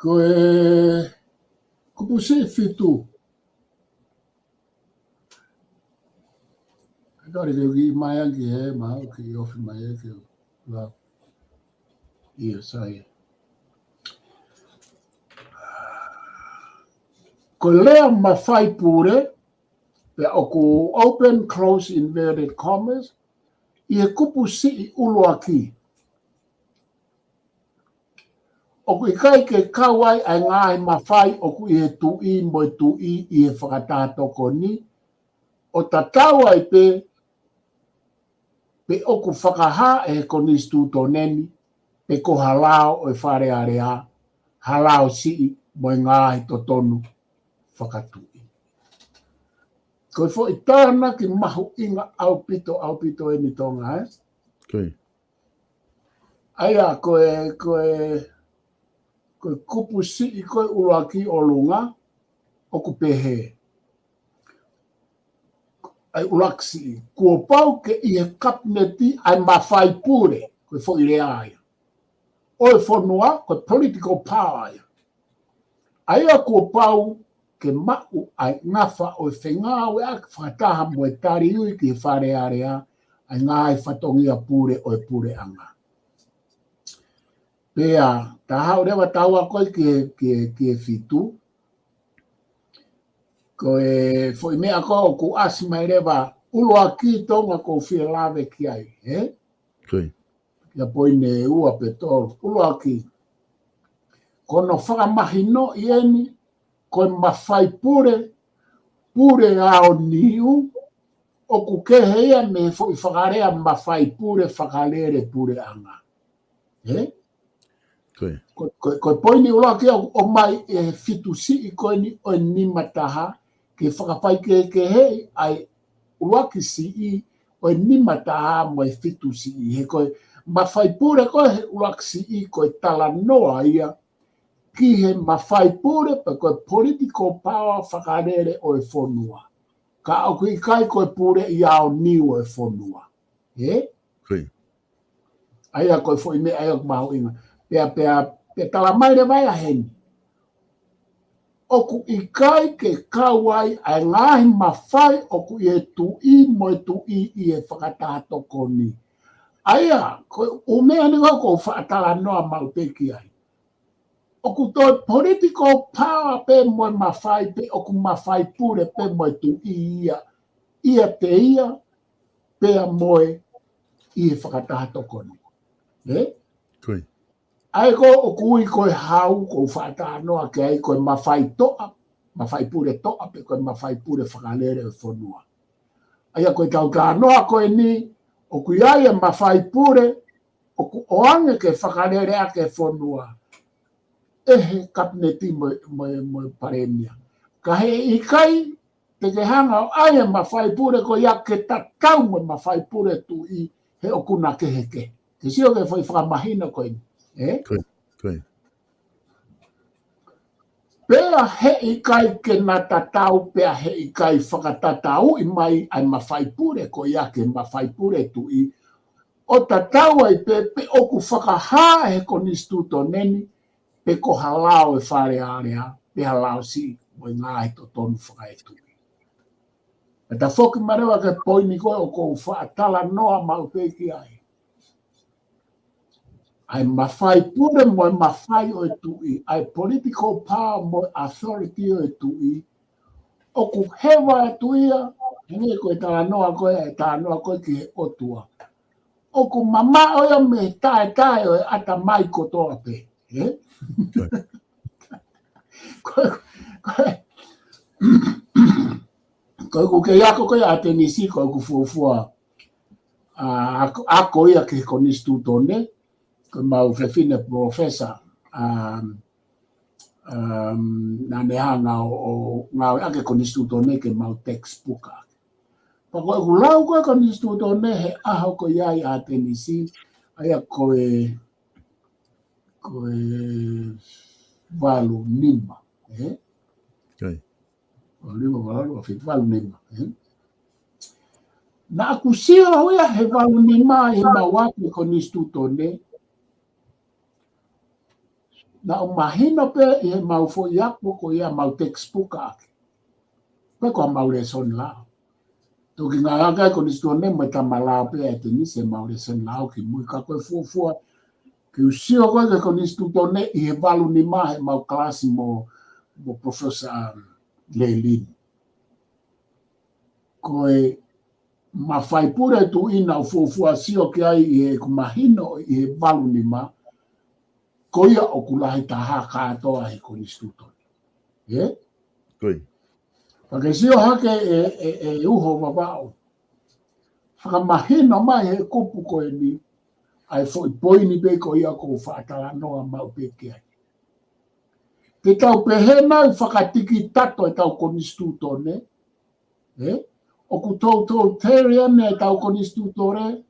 Ko e kupu siʻi fitu. Kari ke u kiʻi mai ange he ma, u kiʻi ofi mai ē ke u la. ʻIo, sai. Ko e lea mafai pule, pea ʻoku open, close, inverted commas, ʻi he kupu siʻi ʻuluaki. ʻOku ʻikai ke kau ai ʻa e ngaahi mafai ʻoku ʻi he tuʻi mo e tuʻi ʻi he fakataha tokoni, ʻo tatau ai pē, pe ʻoku fakahā ʻe he konisitūtone ni, pe ko ha lao ʻo e Fale Alea, ha lao siʻi mo e ngaahi totonu fakatuʻi. Ko e foʻi tānaki mahuʻinga ʻaupito, ʻaupito eni Tonga, ē? Ko ia. ʻA ia, ko e, ko e, ko e kupu siʻi ko e ʻuluaki ʻolunga, ʻoku pehē. ʻA e ʻuluaki siʻi, kuo pau ke ʻi he kapineti ʻa e mafai pule, ko e foʻi lea ia. ʻO e fonua, ko e political power ia. ʻA ia kuo pau ke maʻu ʻa e ngafa ʻo e fengāueʻaki fakataha mo e taliui ki he Fale Alea, ʻa e ngaahi fatongia pule ʻo e puleʻanga. Pea, ta haʻu leva taua ko ē ki he, ki he, ki he fitu. Ko e foʻi meʻa ko ē ʻoku ʻasi mai leva ʻuluaki Tonga ʻoku ou fie lave ki ai, ē? Ko ia. Ia poini ʻe ua pe tolu. ʻUluaki, ko hono fakamahinoʻi eni, ko e mafai pule, pule aoniu, ʻoku kehe ia mei he foʻi fakalea mafai pule fakalele puleʻanga. Ē? Ko ia. Ko, ko, ko e poini ʻuluaki ʻoku ʻomai ʻe he fitu siʻi ko eni ʻo e nima taha, ke fakafaikehekeheʻi ʻa e ʻuluaki siʻi ʻo e nima taha mo e fitu siʻi. He ko e mafai pule ko ē he ʻuluaki siʻi ko e talanoa ia ki he mafai pule pe ko e political power fakalele ʻo e fonua. Ka ʻoku ʻikai ko e pule aoniu ʻo e fonua. Ē? Ko ia. ʻA ia ko e foʻi meʻa ia ʻoku mahuʻinga. Pea, pea, pea tala mai leva ia heni. ʻOku ʻikai ke kau ai ʻa e ngaahi mafai ʻoku ʻi he tuʻi mo e tuʻi ʻi he fakataha tokoni. ʻA ia, ko e ʻū meʻa ni ʻoku ou faʻa talanoa maʻu pē ki ai. ʻOku toe political power pē mo e mafai pē, ʻoku mafai pule pē mo e tuʻi ia. ʻIate ia, pea mo e ʻi he fakataha tokoni. Ē? Ko ia. ʻA ia ko ē ʻoku ui ko e hau, ʻoku ou faʻa talanoa ki ai ko e mafai toʻa, mafai pule toʻa, pe ko e mafai pule fakalele ʻo e fonua. ʻA ia ko e tau talanoa ko eni, ʻoku ʻi ai e mafai pule, ʻoku ʻoange ke fakalele ʻaki e fonua ʻe he kapineti mo, mo, mo e palēmia. Ka heʻikai te ke hanga ʻo ʻai e mafai pule ko ia ke tatau mo e mafai pule tuʻi he ʻoku na kehekehe. Ke sio ki he foʻi fakamahino ko eni. Ē? Ko ia, ko ia. Pea heʻikai ke na tatau, pea heʻikai fakatatauʻi mai ʻa e mafai pule ko ia ki he mafai pule tuʻi. ʻO tatau ai pē, pe ʻoku fakahā ʻe he konisitūtone ni, pe ko ha lao ʻo e Fale Alea, pe ha lao siʻi mo e ngaahi totonu fakaetuʻi. Pea ta foki mai leva ki he poini ko ē ʻoku ou faʻa talanoa maʻu pē ki ai. ʻA e mafai pule mo e mafai ʻo e tuʻi, ʻa e political power mo e authority ʻo e tuʻi, ʻoku heva atu ia, hangē ko e talanoa ko ē, ʻa e talanoa ko ē ki he ʻOtua. ʻOku mamaʻo ia mei he taetae ʻo e ʻatamai kotoa pē. Ē? Ko, ko, ko ʻeku kei ako ko ē ʻAtenisi, ko ʻeku fuofua, ʻa, ako, ako ia ki he konisitūtone, ko ʻemau fefine professor, um, um, naʻa ne hanga ʻo, ʻo ngāueʻaki e konisitūtone ke mau textbook ʻaki. Pea ko ʻeku lau ko ē konisitūtone he ʻaho ko ia ʻi ʻAtenisi, ʻa ia ko e, ko e valu nima, ē? Ko ia. Valu nima, valu, valu nima, ē? Naʻa ku sio au ia he valu nima ʻi heʻemau ako e konisitūtone, naʻa ku mahino pē ʻi heʻemau foʻi ako ko ia mau textbook ʻaki. Pe ko ʻemau lēsoni lao. Toki ngāueʻaki e konisitūtone mo e tama lao pē ʻa ʻAtenisi ʻemau lēsoni lao ki mui, ka ko e fuofua ke u sio ko ē ki he konisitūtone ʻi he valu nima heʻemau kalasi mo, mo Professor, um, Lelini. Ko e mafai pule tuʻi naʻa ku fuofua sio ki ai ʻi heʻeku mahino ʻi he valu nima, ko ia ʻoku lahi taha kātoa he konisitūtone. Ē? Ko ia. Pea ke sio hake ē, ē, ē Uho Vavaʻu. Fakamahino mai he kupu ko eni, ʻa e foʻi poini pē ko ia ʻoku ou faʻa talanoa maʻu pē ki ai. Te tau pehē nai fakatikitato ʻetau konisitūtone, ē? ʻOku totalitarian ʻetau konisitūtone,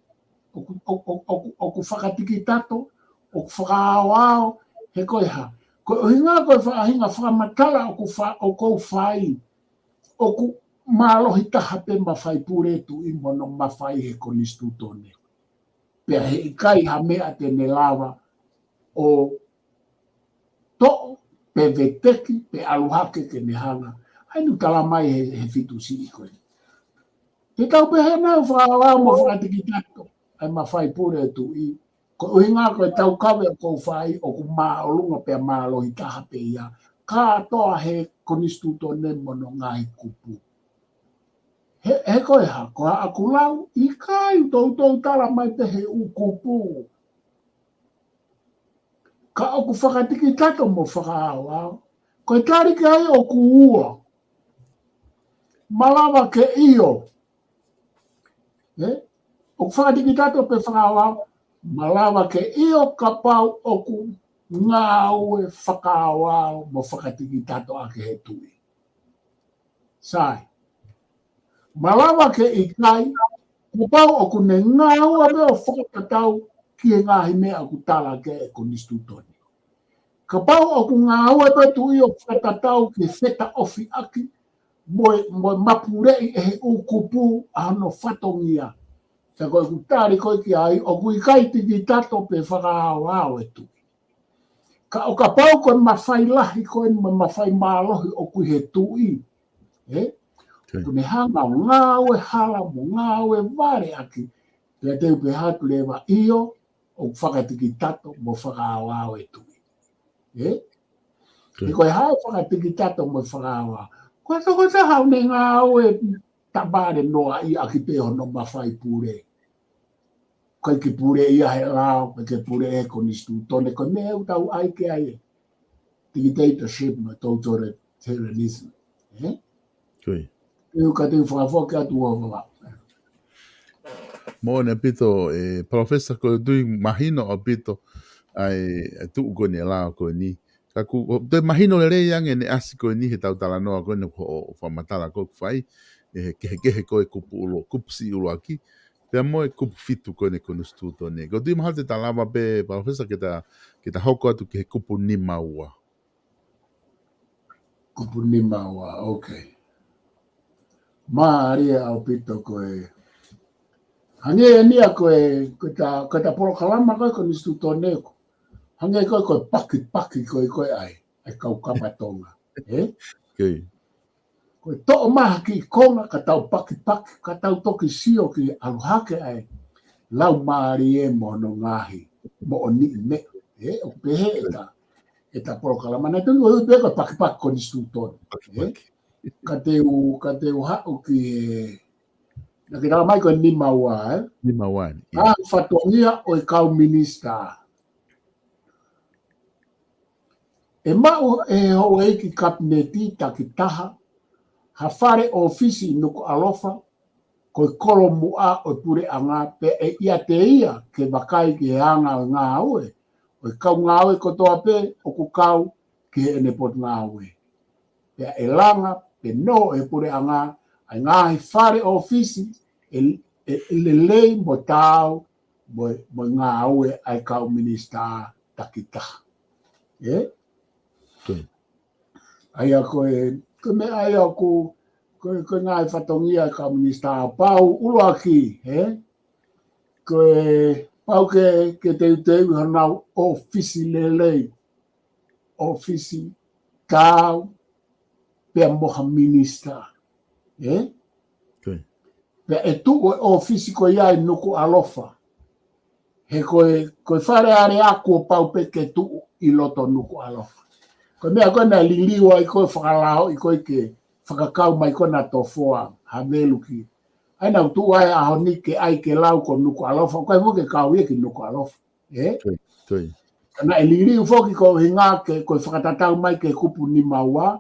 ʻoku, ʻoku, ʻoku, ʻoku, ʻoku fakatikitato, ʻoku fakaaoao, he ko e hā? Ko e ʻuhinga ko e faʻahinga fakamatala ʻoku fa-, ʻoku ou fai, ʻoku mālohi taha pē mafai pule tuʻi mo hono mafai he konisitūtone. Pea heʻikai ha meʻa te ne lava ʻo toʻo, pe veteki, pe ʻalu hake ke ne hanga. ʻA ia naʻe tala mai he, he fitu siʻi ko ē. Te tau pehē naʻe fakaaoao mo fakatikitato ʻa e mafai pule tuʻi. Ko e ʻuhinga ko e taukaveʻi ʻoku ou fai ʻoku māʻolunga pea mālohi taha pē ia. Kātoa he konisitūtone mo hono ngaahi kupu. He, he ko e hā, ko haʻaku lau, ʻikai, toutou tala mai pē he ʻū kupu. Ka ʻoku fakatikitato mo fakaaoao. Ko e tali ki ai ʻoku ua. Malava ke ʻio. ʻE? ʻOku fakatikitato pe fakaaoao. Malava ke ʻio kapau ʻoku ngāue fakaaoao mo fakatikitato ʻaki he tuʻi. Sai. Malava ke ʻikai, kapau ʻoku ne ngāue pē ʻo fakatatau ki he ngaahi meʻa ʻoku tala ki ai e konisitūtone. Kapau ʻoku ngāue pē tuʻi ʻo fakatatau ki he fetaʻofiʻaki, mo e, mo e mapuleʻi ʻe he ʻū kupu ʻa hono fatongia. Pea ko ʻeku tali ko ē ki ai, ʻoku ʻikai tikitato pe fakaaoao e tuʻi. Ka ʻo kapau ko e mafai lahi ko ē mo e mafai mālohi ʻoku ʻi he tuʻi. ʻE? Ko ʻene hanga ʻo ngāue hala mo ngāue vale ʻaki. Pea te u pehē atu leva ʻio, ʻoku fakatikitato mo fakaaoao e tuʻi. ʻE? He ko e hā e fakatikitato mo fakaaoao? Ko e tokotaha ʻoku ne ngāue taʻe vale noaʻia ʻaki pē hono mafai pule. Ko e ke pule ia he lao, ko e ke pule e konisitūtone, ko e meʻa ʻoku tau ʻai ki ai e dictatorship mo e totalitarianism. ʻE? Ko ia. Te u ka te u fakafoki atu ua ua. Moʻoni ʻaupito, ʻe, Professor, ʻoku ou tui mahino ʻaupito ʻa e, ʻa e tuʻu ko eni e lao ko eni. Ka ʻoku, ʻoku toe mahino lelei ange ʻene ʻasi ko eni he tau talanoa ko eni ʻo, ʻo fakamatala ko ē ʻoku fai, ʻe he kehekehe ko ē kupu ʻulu, kupu siʻi ʻuluaki, pea mo e kupu fitu ko eni konisitūtone. ʻOku ou tui mahalo te ta lava pē, Professor, ke ta, ke ta hoko atu ki he kupu nima ua. Kupu nima ua, ok. Mālie ʻaupito ko e. Hangē eni ia ko e, ko ʻeta, ko ʻeta polokalama ko ē konisitūtone ko. Hangē ko e, ko e pakipaki ko ē, ko e ʻai, ʻai kau kapa Tonga. ʻE? Ok. Ko e toʻo mai ha kiʻi konga ka tau pakipaki, ka tau toki sio ki he ʻalu hake ʻa e laumālie mo hono ngaahi, moʻoniʻi meʻa. ʻE, ʻoku pehē ʻeta, ʻeta polokalama naʻe tonu ʻo ui pē ko e pakipaki konisitūtone. ʻE? Pakipaki. Ka te u, ka te u haʻu ki he, naʻa ke tala mai ko e nima ua, ʻe? Nima ua ni, ʻio. ʻA e fatongia ʻo e kau minisitā. ʻE maʻu ʻe he houʻeiki kapineti takitaha ha fale ʻōfisi ʻi Nukuʻalofa, ko e kolomuʻa ʻo e puleʻanga pea ʻe ʻiate ia ke vakai ki he anga ʻo e ngāue ʻo e kau ngāue kotoa pē ʻoku kau ki heʻene potungāue. Pea ʻe langa pe nō ʻe he puleʻanga ʻa e ngaahi fale ʻōfisi ʻe, ʻe, ʻe lelei mo taau mo, mo e ngāue ʻa e kau minisitā takitaha. ʻE? Ok. ʻA ia ko e, ko e meʻa ia ʻoku, ko e, ko e ngaahi fatongia ʻa e kau minisitā pau ʻuluaki, ʻe? Ko e pau ke, ke teuteu honau ʻōfisi lelei, ʻōfisi taau, pea mo ha minisitā. ʻE? Ok. Pea ʻe tuʻu e ʻōfisi ko ia ʻi Nukuʻalofa. He ko e, ko e Fale Alea kuo pau pē ke tuʻu ʻi loto Nukuʻalofa. Ko e meʻa ko ē naʻe liliu ai ko ē fakalaoʻi ko ē ke fakakau mai ko ē ʻa Tofoa, Havelu ki. ʻA ia naʻa ku tuʻu ai ʻaho ni ke ʻai ke lau ko Nukuʻalofa, ko e fuke kau ia ki Nukuʻalofa. ʻE? Ko ia, ko ia. Ka naʻe liliu foki ko e ʻuhinga ke, ko e fakatatau mai ki he kupu nima ua,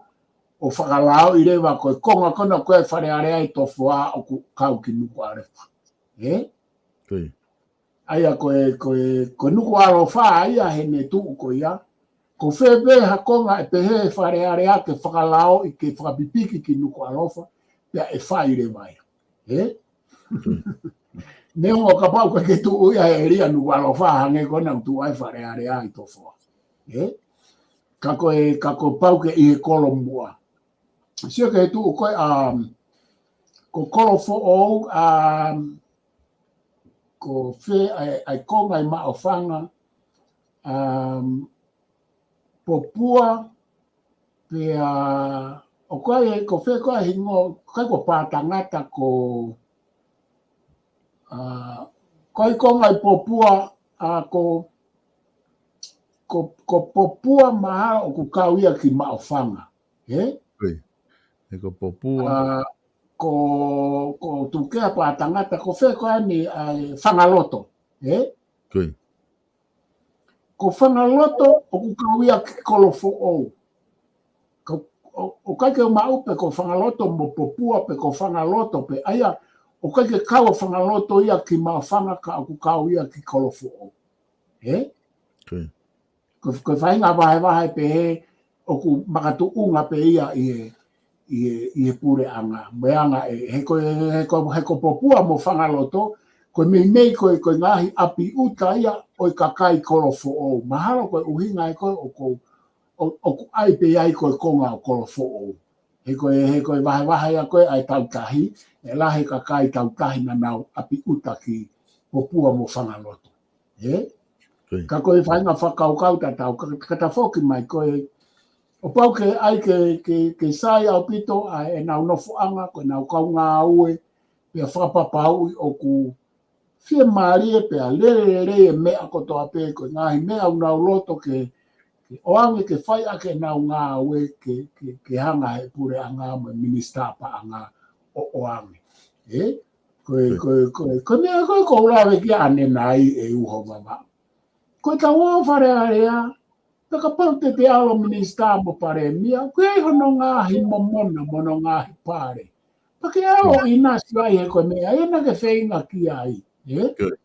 ʻo fakalaoʻi leva ko e konga ko ena ko e Fale Alea ʻi Tofoa ʻoku kau ki Nukuʻalofa. ʻE? Ko ia. ʻA ia ko e, ko e, ko Nukuʻalofa ia heʻene tuʻu ko ia. Ko fē pē ha konga ʻe pehē Fale Alea ke fakalaoʻi ke fakapipiki ki Nukuʻalofa, pea ʻe fai leva ia. ʻE? Neongo kapau ʻoku ʻikai ke tuʻu ia he ʻēlia Nukuʻalofa hangē ko ena ʻoku tuʻu ai Fale Alea ʻi Tofoa. Ē? Ka ko e, ka kuo pau ke ʻi he kolo muʻa. Sio ki he tuʻu ko ē, um, ko Kolofoʻou, um, ko fē ʻa e, ʻa e konga ʻi Maʻufanga, um, Popua, pea, ʻoku ʻi ai, ko fē ko ē hingoa, ʻikai ko Pātangata ko, uh, ko e konga ʻi Popua, uh, ko, ko, ko Popua mahalo ʻoku kau ia ki Maʻufanga. Ē? Ko ia. Ē ko Popua. Uh, ko, ko Tukea Pātangata, ko fē ko eni ʻa e Fangaloto. Ē? Ko ia. Ko Fangaloto ʻoku kau ia ki Kolofoʻou. Ka, ʻo, ʻoku ʻikai ke maʻu pe ko Fangaloto mo Popua pe ko Fangaloto pe ʻa ia, ʻoku ʻikai ke kau ʻa Fangaloto ia ki Maʻufanga ka ʻoku kau ia ki Kolofoʻou. Ē? Ko ia. Ko, ko e faʻahinga vahevahe pehē ʻoku makatuʻunga pē ia ʻi he, ʻi he, ʻi he puleʻanga. Mo e anga ē, he ko, he ko, he ko Popua mo Fangaloto, ko e meimei ko e, ko e ngaahi ʻapi ʻuta ia ʻo e kakai Kolofoʻou. Mahalo ko e ʻuhinga ē ko ē ʻoku, ʻo, ʻoku ʻi ai pē ai ko e konga ʻo Kolofoʻou. He ko e, he ko e vahevahe ia ko ē ʻa e Tautahi, ʻe lahi e kakai Tautahi naʻa nau ʻapi ʻuta ki Popua mo Fangaloto. Ē? Ko ia. Ka ko e faʻahinga fakakaukau tatau, ka, ka ta foki mai ko ē, ʻo pau ke ʻai ke, ke, ke sai ʻaupito ʻa ʻenau nofoʻanga, ko ʻenau kau ngāue, pea fakapapauʻi ʻoku fiemālie pea lelelelei e meʻa kotoa pē, ko e ngaahi meʻa ʻoku nau loto ke, ke ʻoange ke fai ʻaki ʻenau ngāue ke, ke, ke hanga he puleʻanga mo e minisitā paʻanga ʻo ʻoange. Ē? Ko e, ko e, ko e, ko e meʻa ko ē ʻoku ou lave ki ai ʻanenai ʻe uho vava. Ko e tau ō Fale Alea, pea kapau te te ʻalu minisitā mo palēmia, ko e hono ngaahi momona, mo hono ngaahi pale. Pea ke ʻalu ʻinasi ai he ko e meʻa, ē naʻa ke feinga ki ai, ē? Ko ia.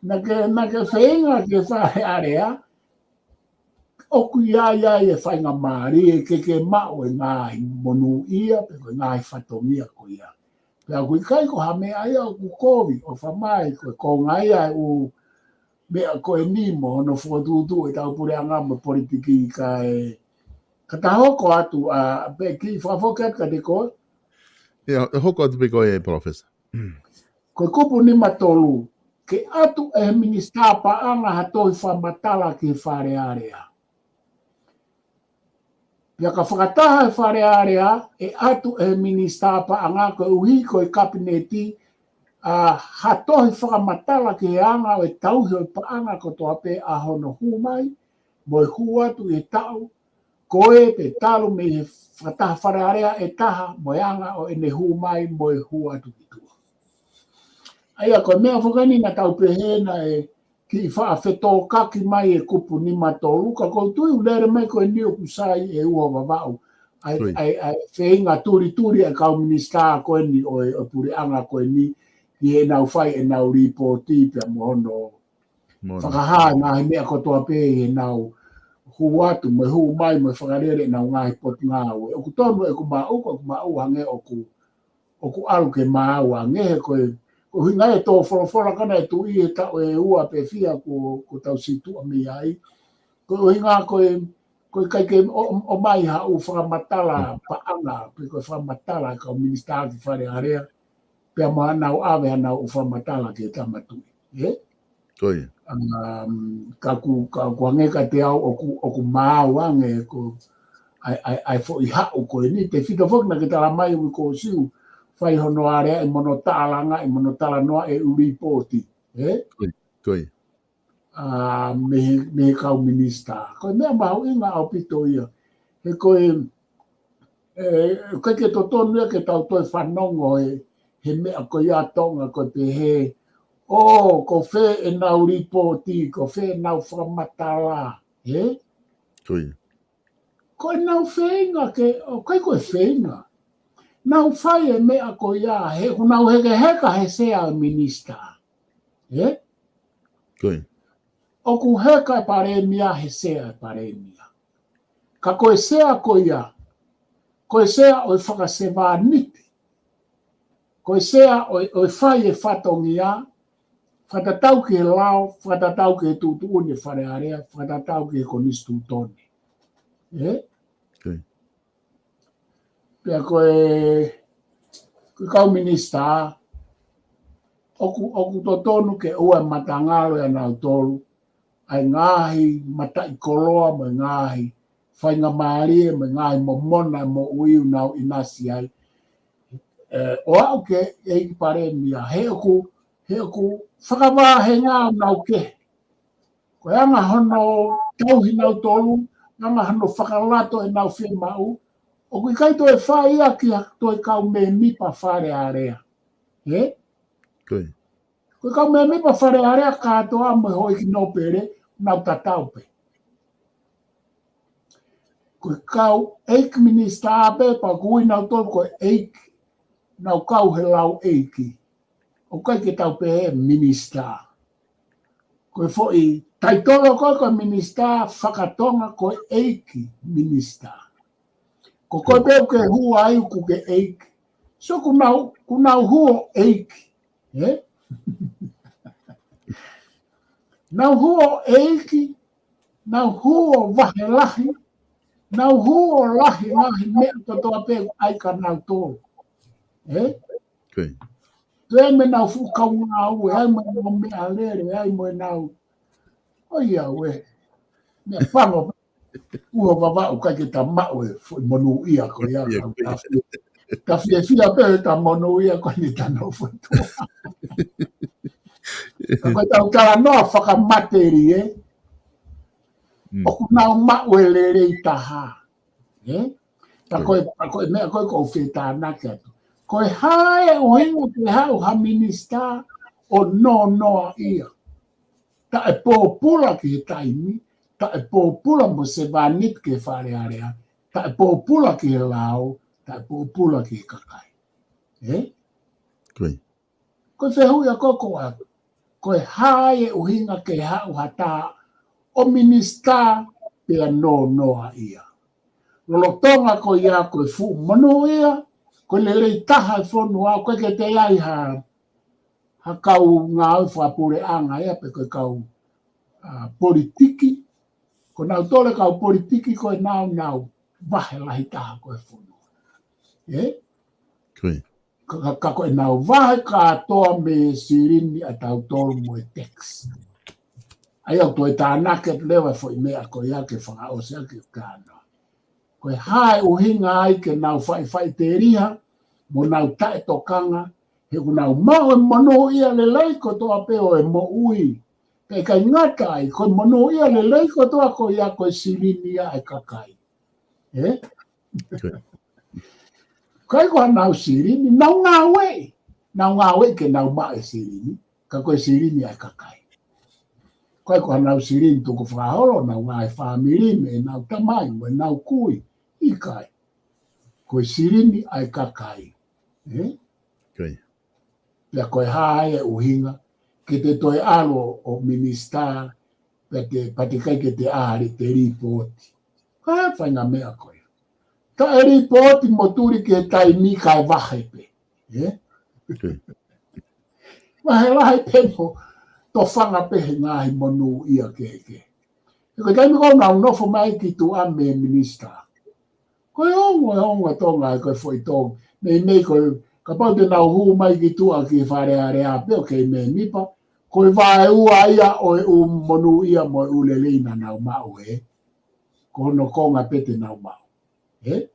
Naʻa ke, naʻa ke feinga ki Fale Alea, ʻoku ʻi ai ʻa e faingamālie ke ke maʻu e ngaahi monūʻia, pe ko e ngaahi fatongia ko ia. Pea ʻoku ʻikai ko ha meʻa ia ʻoku kovi, ʻo fai mai ko e konga ia ʻo e ʻū meʻa ko eni mo hono fokotuʻutuʻu e tau puleʻanga mo e politiki kae, ka ta hoko atu ʻa, pea kiʻi fakafoki atu kiate koe. ʻIo, ʻe hoko atu pē ko ē, Professor. Ko e kupu nima tolu, ke ʻatu ʻe he minisitā paʻanga ha tohi fakamatala ki Fale Alea. Pea ka fakataha e Fale Alea, ʻe ʻatu ʻe he minisitā paʻanga koeʻuhi ko e kapineti, ʻa, ha tohi fakamatala ki he anga ʻo e tauhi ʻo e paʻanga kotoa pē ʻa hono hū mai, mo e hū atu ʻi he taʻu, ko ē pe talu mei he fakataha Fale Alea ʻe taha, mo e anga ʻo ʻene hū mai, mo e hū atu ki tuʻa. ʻA ia ko e meʻa foki eni naʻa tau pehē naʻe kiʻi faʻa fetōkaki mai e kupu nima tolu, ka ʻoku ou tui ʻoku lele mai ko eni ʻoku sai ʻe uho vavaʻu. ʻA e, ʻa e, ʻa e feinga tulituli ʻa e kau minisitā ko eni ʻo e, ʻo e puleʻanga ko eni, ʻi heʻenau fai ʻenau lipooti pea mo hono fakahā e ngaahi meʻa kotoa pē ʻi heʻenau hū atu, mo e hū mai, mo e fakalele ʻenau ngaahi potungāue. ʻOku tonu ʻeku maʻu, ko ʻeku maʻu hangē ʻoku ʻoku ʻalu ke maau ange he ko e, ko e ʻuhinga e tō folofola ko ena e Tuʻi he taʻu ʻe ua pe fiha ko, ko tau situʻa mei ai. Ko e ʻuhinga ko e, ko e ʻikai ke ʻo, ʻo, ʻomai ha ʻū fakamatala paʻanga, pe ko e fakamatala e kau minisitā ki Fale Alea, pea mo ʻenau ʻave ʻenau ʻū fakamatala ki he Tama Tuʻi. Ē? Ko ia. Um, ka ʻoku, ka ʻoku hangē kiate au ʻoku, ʻoku maau ange ko ʻa e, ʻa e, ʻa e foʻi haʻu ko eni, tefito foki naʻa ke tala mai ʻoku ʻikai ko Siu, fai hono aleaʻi mo hono tālangaʻi mo hono talanoaʻi e ʻū lipooti, ē? Ko ia, ko ia. ʻA, mei he, mei he kau minisitā. Ko e meʻa mahuʻinga ʻaupito ia. He ko e, ē, ʻikai ke totonu ia ke tau toe fanongo he, he meʻa ko ia ʻa Tonga ko e pehē, ʻō, ko fē ʻenau lipooti, ko fē ʻenau fakamatala, ē? Ko ia. Ko ʻenau feinga ke, ʻoku ʻikai ko e feinga. Nau fai e meʻa ko ia, he, ʻoku nau hekeheka he sea e minisitā. Ē? Ko ia. ʻOku heka e palēmia he sea e palēmia. Ka ko e sea ko ia, ko e sea ʻo e fakasevāniti. Ko e sea ʻo e, ʻo e fai e fatongia, fakatatau ki he lao, fakatatau ki he tuʻutuʻuni e Fale Alea, fakatatau ki he konisitūtone. Ē? Pea ko e, ko e kau minisitā, ʻoku, ʻoku totonu ke ʻoua ʻe matangalo ʻia nautolu ʻa e ngaahi mataʻikoloa mo e ngaahi faingamālie mo e ngaahi momona moʻui ʻoku nau ʻinasi ai. ʻE, ʻo aʻu ki he ʻEiki Palēmia, he ʻoku, he ʻoku fakavahenga ʻenau kehe. Ko e anga hono tauhi nautolu, anga hono fakalato ʻenau fiemaʻu, ʻoku ʻikai toe fai ia ki ha toe kau mēmipa Fale Alea. Ē? Ko e kau mēmipa Fale Alea kātoa mo e houʻeiki nōpele, nau tatau pē. Ko e kau ʻeiki minisitā pē, pea ʻoku ui nautolu ko e ʻeiki, nau kau he lau ʻeiki. ʻOku ʻikai ke tau pehē minisitā. Ko e foʻi taitolo ko ē ko e minisitā fakatonga ko e ʻeiki minisitā. Ko koe pē ʻoku ke hū ai ʻoku ke ʻeiki. So ʻoku nau, ʻoku nau hū ʻo ʻeiki. Ē? Nau hū ʻo ʻeiki, nau hū ʻo vahe lahi, nau hū ʻo lahi lahi meʻa kotoa pē ʻoku ʻai kia nautolu. Ē? Toe ʻai mo ʻenau fuʻu kaungāue, ʻai mo ʻenau meʻalele, ʻai mo ʻenau. ʻOiauē. Meʻa pango, ʻoku Vavaʻu ʻikai ke ta maʻu e foʻi monūʻia ko ia, ta fiefia pē he ta monūʻia ko eni ta nofo ʻi tuʻa. Ka ko e tau talanoa fakamatelie, ʻoku nau maʻu e lelei taha. Ē? Ka ko e, ka ko e meʻa ko ē ʻoku ou fie tānaki atu. Ko e hā e ʻuhinga ke haʻu ha minisitā ʻo nonoa ia. Taʻepōpula ki he taimi, taʻepōpula mo e sevāniti ki he Fale Alea, taʻepōpula ki he lao, taʻepōpula ki he kakai. Ē? Ko e fehuʻi ia ʻoku ou ʻoatu. Ko e hā e ʻuhinga ke haʻu ha taha ʻo minisitā pea nonoa ia. Lolotonga ko ia ko e fuʻu monūʻia, ko e lelei taha e fonua, ʻoku ʻikai ke toe ʻi ai ha, ha kau ngāue fakapuleʻanga ia pe ko e kau, ʻa, politiki. Ko nautolu e kau politiki ko ē nau, nau vahe lahi taha ko ē fonua. Ē? Ka, ka, ka ko ʻenau vahe kātoa mei he silini ʻa tautolu mo e tax. ʻA ia ʻoku toe tānaki atu leva e foʻi meʻa ko ia ke fakaʻosi ʻaki e kānoa. Ko e hā e ʻuhinga ai ke nau faʻifaʻiteliha, mo nau taʻetokanga, he ʻoku nau maʻu e monūʻia lelei kotoa pē ʻo e moʻui. Pea ʻikai ngata ai, ko e monūʻia lelei kotoa ko ia ko e silini ia e kakai. Ē? ʻIkai ko hanau silini, nau ngāueʻi. Nau ngāueʻi ke nau maʻu e silini, ka ko e silini ʻa e kakai. ʻIkai ko hanau silini tukufakaholo, nau ngāue fāmili, mo ʻenau tamai, mo ʻenau kui. ʻIkai. Ko e silini ʻa e kakai. Ē? Pea ko e hā e ʻuhinga, ke te toe ʻalu ʻo minisitā, pea te, pea te ʻikai ke te ʻalu te lipooti. Ko e hā e faingameʻa ko ia. Taʻelipooti mo tuli ki he taimi kae vahe pē. Ē? Vahe lahi pē mo tofanga pē he ngaahi monūʻia kehekehe. He ko e taimi ko ē ʻoku nau nofo mai ki tuʻa mei he minisitā. Ko e ongo, e ongo Tonga, ko e foʻi Tonga. Meimei ko e, kapau te nau hū mai ki tuʻa ki Fale Alea pē ʻo kei mēmipa. Ko e vaeua ia ʻo e ʻū monūʻia mo e ʻū lelei naʻa nau maʻu ē. Ko hono konga pē te nau maʻu. Ē?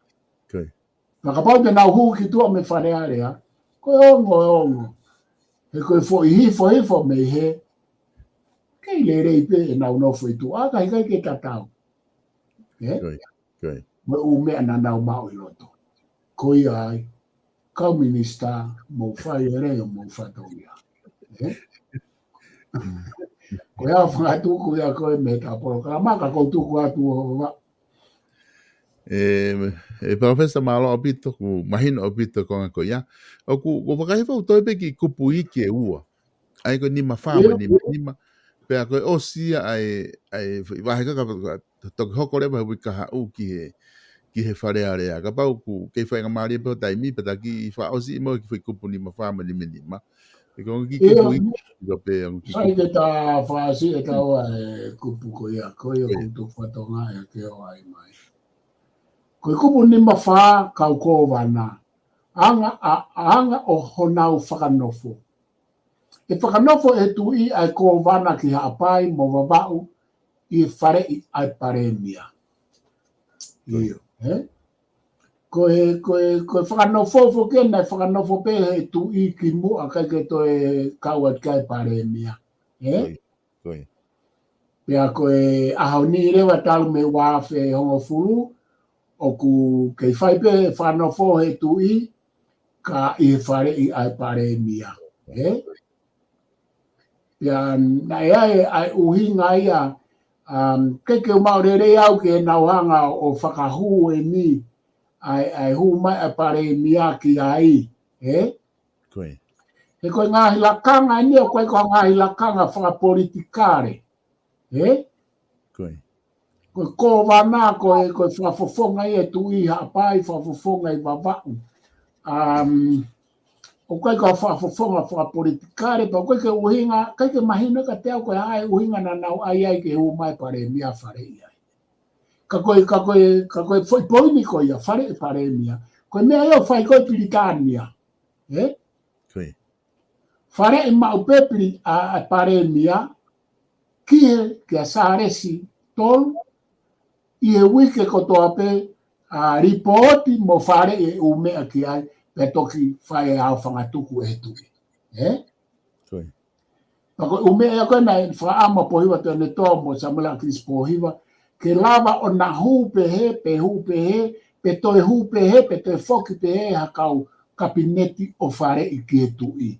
Ka kapau te nau hū ki tuʻa mei Fale Alea, ko e ongo, e ongo. He ko e foʻi hifo, hifo mei hē. Kei lelei pē ʻenau nofo ʻi tuʻa, ka ʻikai ke tatau. Ē? Mo e ʻū meʻa naʻa nau maʻu ʻi loto. Ko ia ai, kau minisitā, mou fai e leo, mou fatongia. Ē? Ko ia fanga tuku ia ko ē mei he ta polokalama, ka ʻoku ou tuku atu ʻo va. ʻE, ʻe Palōfesa, mālō ʻaupito, ʻoku mahino ʻaupito e konga ko ia. ʻOku, ʻoku ou fakahifo ʻoku toe pē kiʻi kupu iiki ʻe ua. ʻA ia ko e nima fā mo e nima nima. Pea ko e ʻosi ia ʻa e, ʻa e vahe ka, ka, ka toki hoko leva he uike kahaʻu ki he, ki he Fale Alea. Kapau ʻoku kei faingamālie pē ho taimi, pea ta kiʻi fakaʻosi mo e kiʻi foʻi kupu nima fā mo e nima nima. ʻE ko e kiʻi kupu ʻi, ʻi ka pē, ʻoku kiʻi sai kupu. Ke ta fakaʻosi ʻe taua e kupu ko ia, ko ia ʻoku tau fatongia ke ʻoange mai. Ko e kupu nima fā, kau kōvana. Anga, ʻa, ʻa anga ʻo honau fakanofo. ʻE fakanofo ʻe he Tuʻi ʻa e kōvana ki Haʻapai mo Vavaʻu ʻi he faleʻi ʻa e Palēmia. ʻIo, ē? Ko e, ko e, ko e fakanofo foki ena ʻe fakanofo pē ʻe he Tuʻi kimuʻa ʻikai ke toe kau atu ki ai e Palēmia. Ē? Ko ia, ko ia. Pea ko e ʻaho ni leva talu mei he ua afe hongofulu, ʻoku kei fai pē e fakanofo ʻe he Tuʻi, ka ʻi he faleʻi ʻa e Palēmia. Ē? Pea naʻe ʻi ai ʻa e ʻuhinga ia, um, ʻikai ke u maʻu lelei au ke nau hanga ʻo fakahū eni, ʻa e, ʻa e hū mai ʻa e Palēmia ki ai, ē? Ko ia. He ko e ngaahi lakanga eni, ʻoku ʻikai ko e ngaahi lakanga fakapolitikale. Ē? Ko ia. Ko e kōvana, ko e, ko e fakafofonga ia ʻe he Tuʻi Haʻapai, fakafofonga ʻi Vavaʻu. Um, ʻoku ʻikai ko e fakafofonga fakapolitikale, pea ʻoku ʻikai ke ʻuhinga, ʻikai ke mahino kiate au ko e hā e ʻuhinga naʻa nau ʻai ai ke hū mai e Palēmia faleʻi ai. Ka ko e, ka ko e, ka ko e foʻi poini ko ia, faleʻi e Palēmia. Ko e meʻa ia ʻoku fai ko ē ʻi Pilitānia. Ē? Ko ia. Faleʻi maʻu pē pili ʻa, ʻa e Palēmia ki he, kia Sālesi Tolu, ʻi he uike kotoa pē, ʻa, lipooti mo faleʻi e ʻū meʻa ki ai, pea toki fai e aofangatuku ʻe he Tuʻi. Ē? Ko ia. Pea ko e ʻū meʻa ia ko ē naʻe fakaʻamu ʻa Pōhiva Tuʻiʻonetoa mo Samuela ʻAkilisi Pōhiva, ke lava ʻo na hū pehē, pe hū pehē, pe toe hū pehē, pe toe foki pehē ha kau kapineti ʻo faleʻi ki he Tuʻi.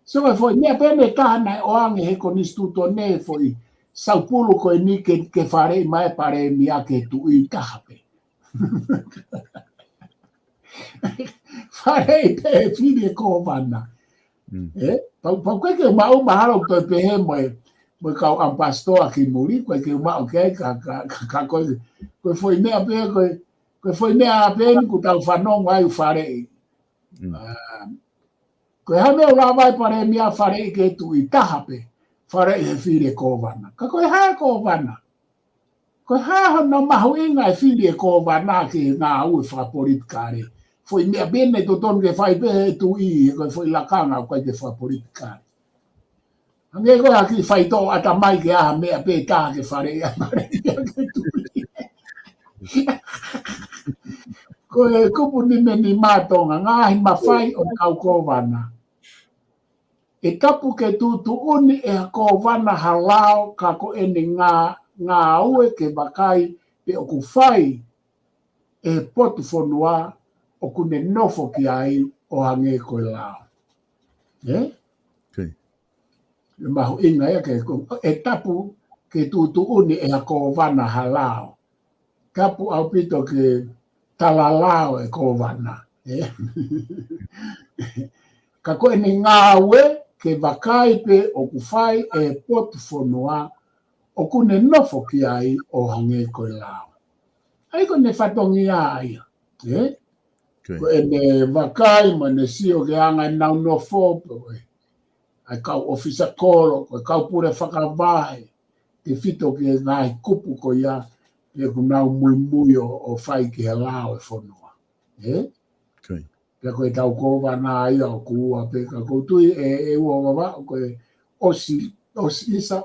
So, ko e foʻi meʻa pē ʻe taha naʻe ʻoange ʻe he konisitūtone, foʻi saupulu ko eni ke, ke faleʻi mai e Palēmia ki he Tuʻi, taha pē. Faleʻi pē e fili e kōvana. Mm. Ē? Pau, pau ʻikai ke u maʻu mahalo toe pehē mo e, mo e kau ʻamipasitoa ki muli, ʻikai ke u maʻu ki ai ka, ka, ka, ka ko e, ko e foʻi meʻa pē, ko e, ko e foʻi meʻa pē eni ʻoku tau fanongo ai ʻoku faleʻi. Mm. Ah, ko e hā e meʻa ʻoku lava ai e Palēmia faleʻi ki he Tuʻi? Taha pē, faleʻi he fili e kōvana. Ka ko e hā e kōvana? Ko e hā hono mahuʻinga e fili e kōvana ki he ngāue fakapolitikale? Foʻi meʻa pē eni naʻe totonu ke fai pē ʻe he Tuʻi, he ko e foʻi lakanga ʻoku ʻikai ke fakapolitikale. Hangē ko e hā e kiʻi faitoʻo ʻatamai ke ʻai ha meʻa pē taha ke faleʻi ʻa e Palēmia ki he Tuʻi. Ko e kupu nima nima, Tonga, ngaahi mafai ʻo e kau kōvana. ʻE tapu ke tuʻutuʻuni ʻe ha kōvana ha lao ka ko ʻene ngā-, ngāue ke vakai pe ʻoku fai ʻe he potu fonua ʻoku ne nofo ki ai ʻo hangē ko e lao. Ē? Okay. ʻE mahuʻinga ia ke ko-, ʻe tapu ke tuʻutuʻuni ʻe ha kōvana ha lao. Tapu ʻaupito ke talalao e kōvana. Ē? Ka ko ʻene ngāue ke vakai pe ʻoku fai ʻe he potu fonua ʻoku ne nofo ki ai ʻo hangē ko e lao. ʻA ia ko ʻene fatongia ia. Ē? Okay. Ko ʻene vakai mo ʻene sio ki he anga ʻenau nofo, pe ko e, ʻa e kau ʻōfisa kolo, ko e kau pule fakavahe, tefito ki he ngaahi kupu ko ia, pe ʻoku nau muimui ʻo, ʻo fai ki he lao e fonua. Ē? Okay. Pea ko e tau kōvana ia ʻoku ua pē, ka ʻoku ou tui ʻe, ʻe ua Vavaʻu, ko e ʻosi, ʻosi ʻisa,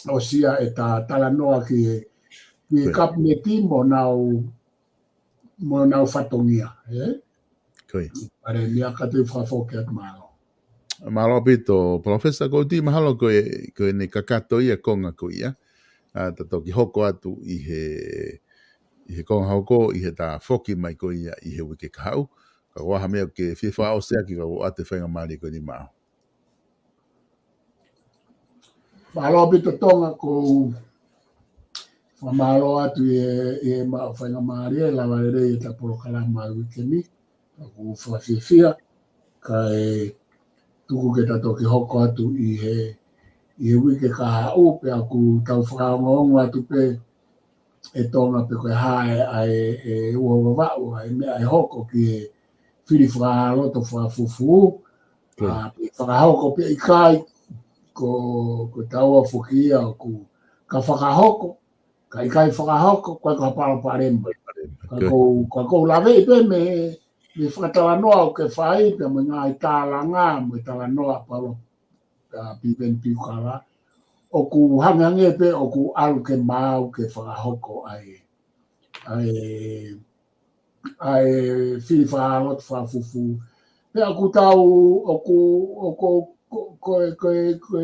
ʻosi ia ʻeta talanoa ki he, ki he Ko ia. Kapineti mo ʻenau, mo ʻenau fatongia, ē? Ko ia. Palēmia, ka te u fakafoki atu, mālō. Mālō ʻaupito, Palōfesa, ʻoku ou tui mahalo ko e, ko ʻene kakato ia e konga ko ia. ʻA, ta toki hoko atu ʻi he, ʻi he konga hoko, ʻi he ta foki mai ko ia ʻi he uike kahaʻu. Ka ko e hā e meʻa ke fie fakaʻosi ʻaki, ka ʻoku ʻoatu e faingamālie ko eni maʻau. Mālō ʻaupito Tonga, ʻoku ou fakamālō atu ʻi he, ʻi he maʻu faingamālie, lava lelei ʻeta polokalama ʻi he uike ni, ʻoku ou fakafiefia, kae tuku ke ta toki hoko atu ʻi he, ʻi he uike kahaʻu, pea ʻoku tau fakaongoongo atu pē, ʻe Tonga pe ko e hā ʻa e, ʻa e, ʻe ua vavaʻu, ʻa e meʻa ʻe hoko ki he fili fakahāloto fakafufū, ʻa, pe fakahoko pe ʻikai, ko, ko taua foki ia ʻoku ka fakahoko, ka ʻikai fakahoko, ko e ka palopalema. Ka ko, ka ko laveʻi pe mei, mei fakatalanoa ʻoku ke fai, pe mo e ngaahi tālanga, mo e talanoa palo, ʻa, Piveni Piukala, ʻoku hangehangē pe ʻoku ʻalu ke maau ke fakahoko ʻa e, ʻa e, ʻa e fili fakahāloto fakafufū. Pea ʻoku tau, ʻoku, ʻoku, ko, ko, ko, ko,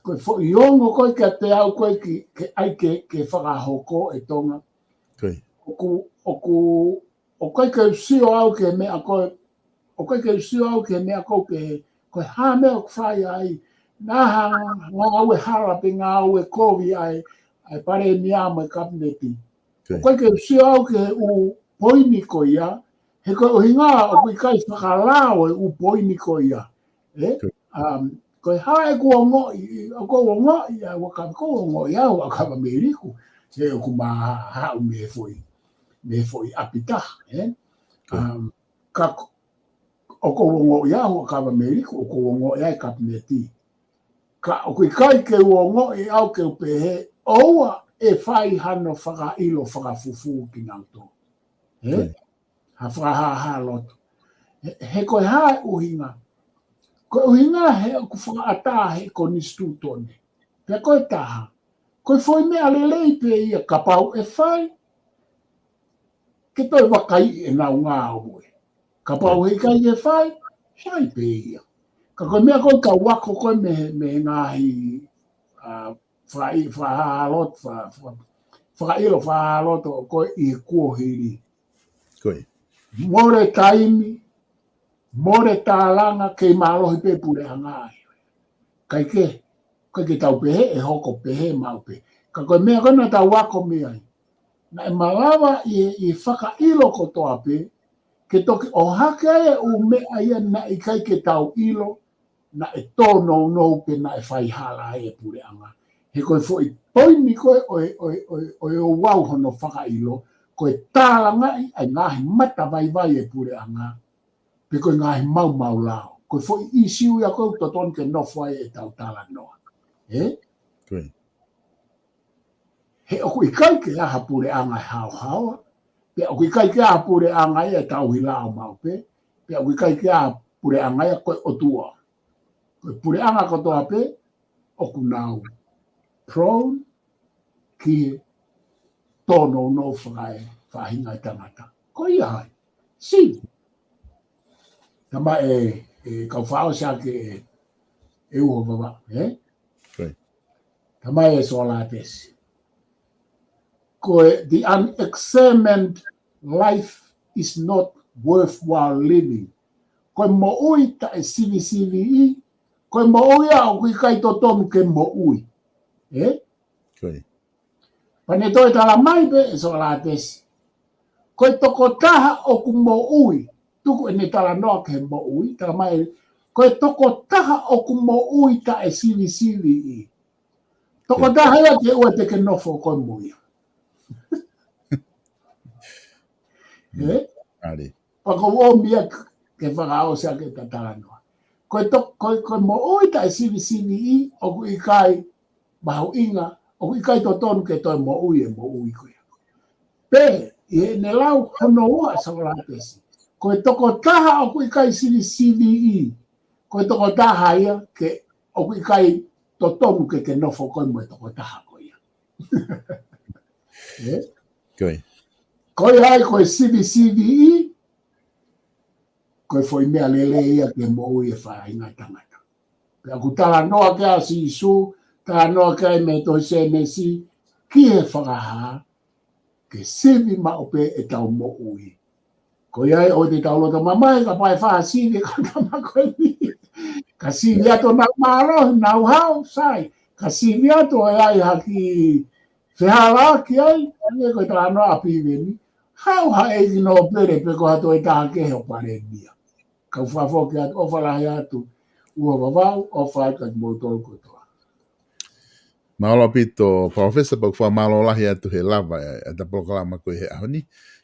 ko e foʻi ongo ko ē kiate au ko ē ki, ke ʻai ke, ke fakahoko ʻe Tonga. ʻOku, ʻoku, ʻoku ʻikai ke u sio au ki he meʻa ko ē, ʻoku ʻikai ke u sio au ki he meʻa ko ē, ko e hā meʻa ʻoku fai ai, naʻa ha ngāue hala pe ngāue kovi ʻa e, ʻa e palēmia mo e kapineti. ʻOku ʻikai ke u sio au ki he ʻū poini ko ia, he ko e ʻuhinga ʻoku ʻikai fakalao e ʻū poini ko ia. ʻE? Um, ko e hā ʻeku ongoʻi, ʻoku ou ongoʻi ʻa e ʻakava, ʻoku ou ongoʻi ʻa e ʻakava Meliku, he ʻoku ma haʻu mei he foʻi, mei he foʻi ʻapi taha, ʻe? Um, ka ko, ʻoku ou ongoʻi ʻa e ʻakava Meliku, ʻoku ou ongoʻi ʻa e kapineti. Ka ʻoku ʻikai ke u ongoʻi au ke u pehē, ʻoua ʻe fai hano fakaʻilo fakafufū kinautolu. ʻE? Ha fakahāhā loto. He, he ko e hā e ʻuhinga. Ko e ʻuhinga he ʻoku fakaʻatā he konisitūtone. Pea ko e taha. Ko e foʻi meʻa lelei pe ia kapau ʻe fai. Ke toe vakaiʻi ʻenau ngāue. Kapau he ʻikai ke fai, fai pe ia. Ka ko e meʻa ko ē ka u ako ko ē mei, mei he ngaahi, ʻa, fakaʻi-, fakahāloto, fa-, fa-, fakaʻilo fakahāloto ko ē ʻi he kuohili. Mole taimi, mole tālanga, kei mālohi pe puleʻanga ai. ʻIkai ke, ʻikai ke tau pehē, ʻe hoko pehē maʻu pe. Ka ko e meʻa ko ē naʻa tau ako mei ai. Naʻe malava ʻi he, ʻi he fakaʻilo kotoa pe, ke toki ʻohake ai e ʻū meʻa ia naʻe ʻikai ke tau ʻilo, naʻe tōnounou pe naʻe faihala ai e puleʻanga. He ko e foʻi poini ko ē ʻo e, ʻo e, ʻo e, ʻo e ouau hono fakaʻilo, ko e tālangaʻi ʻa e ngaahi matavaivai e puleʻanga, pe ko e ngaahi maumau lao. Ko e foʻi ʻīsiu ia ko ē ʻoku totonu ke nofo ai ʻetau talanoa. ʻE? He ʻoku ʻikai ke ʻi ai ha puleʻanga ʻe haohaoa, pea ʻoku ʻikai ke ʻi ai ha puleʻanga ia ʻe tauhi lao maʻu pe, pea ʻoku ʻikai ke ʻi ai ha puleʻanga ia ko e ʻOtua. Ko e puleʻanga kotoa pe, ʻoku nau prone ki he tōnounou fakae, faʻahinga e tangata. Ko ia ai. Sivi. Tama e, e kau fao sa ke e, e uho vava, ʻe? Tama e Solatesi. Ko e, the unexamined life is not worthwhile living. Ko e moʻui taʻe sivisiviʻi, ko e moʻui ia ʻoku ʻikai totonu ke moʻui. ʻE? Pea ne toe tala mai pe ʻe Solatesi. Ko e tokotaha ʻoku moʻui, tuku ʻene talanoa ki he moʻui, tala mai, ko e tokotaha ʻoku moʻui taʻe sivisiviʻi. Tokotaha ia ke ʻoua te ke nofo koe mo ia. ʻE? Pea ko u ʻomi ia ke fakaʻosi ʻaki ʻeta talanoa. Ko e to-, ko e, ko e moʻui taʻe sivisiviʻi, ʻoku ʻikai mahuʻinga, ʻoku ʻikai totonu ke toe moʻui e moʻui ko ia. Pe, ʻi heʻene lau hono ua Solatesi. Ko e tokotaha ʻoku ʻikai sivisiviʻi, ko e tokotaha ia ke ʻoku ʻikai totonu ke ke nofo koe mo e tokotaha ko ia. ʻE? Ko ia ai ko e sivisiviʻi, ko e foʻi meʻa lelei ia ke moʻui e faʻahinga tangata. Pea ʻoku talanoa ki ai ʻa Sīsū, talanoa ki ai mei he tohi Sēnesi, ki he fakahā, ke sivi maʻu pe ʻetau moʻui. Ko ia ai ʻoua te tau loto mamahi, kapau ʻe faʻa sivi ka tama ko eni. Ka sivi atu nau mālohi, nau hao, sai. Ka sivi atu ʻe ʻi ai ha kiʻi fehālaaki ai, ʻa ia ko e talanoa ʻa Piveni. Haʻu ha ʻeiki nōpele pe ko ha toe taha kehe ʻo palēmia. Kau fakafoki atu, ʻofa lahi atu, uho vavau, ʻofa atu kiate kimoutolu kotoa. Mālō ʻaupito, Palōfesa, pea ʻoku fakamālō lahi atu he lava ʻa e, ʻa e polokalama ko ia he ʻaho ni.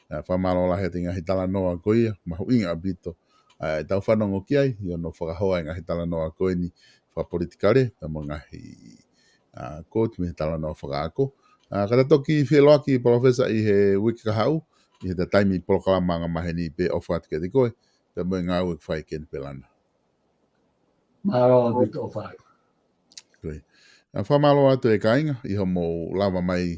ʻA, fakamālō lahi atu he ngaahi talanoa ko ia, mahuʻinga ʻaupito ʻa e tau fanongo ki ai, ʻi hono fakahoa e ngaahi talanoa ko eni fakapolitikale, pea mo e ngaahi, ʻa, kōti mo e talanoa fakaako. ʻA, ka ta toki feʻiloaki, Palōfesa, ʻi he uike kahaʻu, ʻi he ta taimi polokalama angamaheni pē, ʻofa atu kiate koe, pea mo e ngāue ʻoku fai ʻe Kenipela na. Mālō ʻaupito, ʻofa atu. Ko ia. ʻA, fakamālō atu e kāinga, ʻi hoʻomou lava mai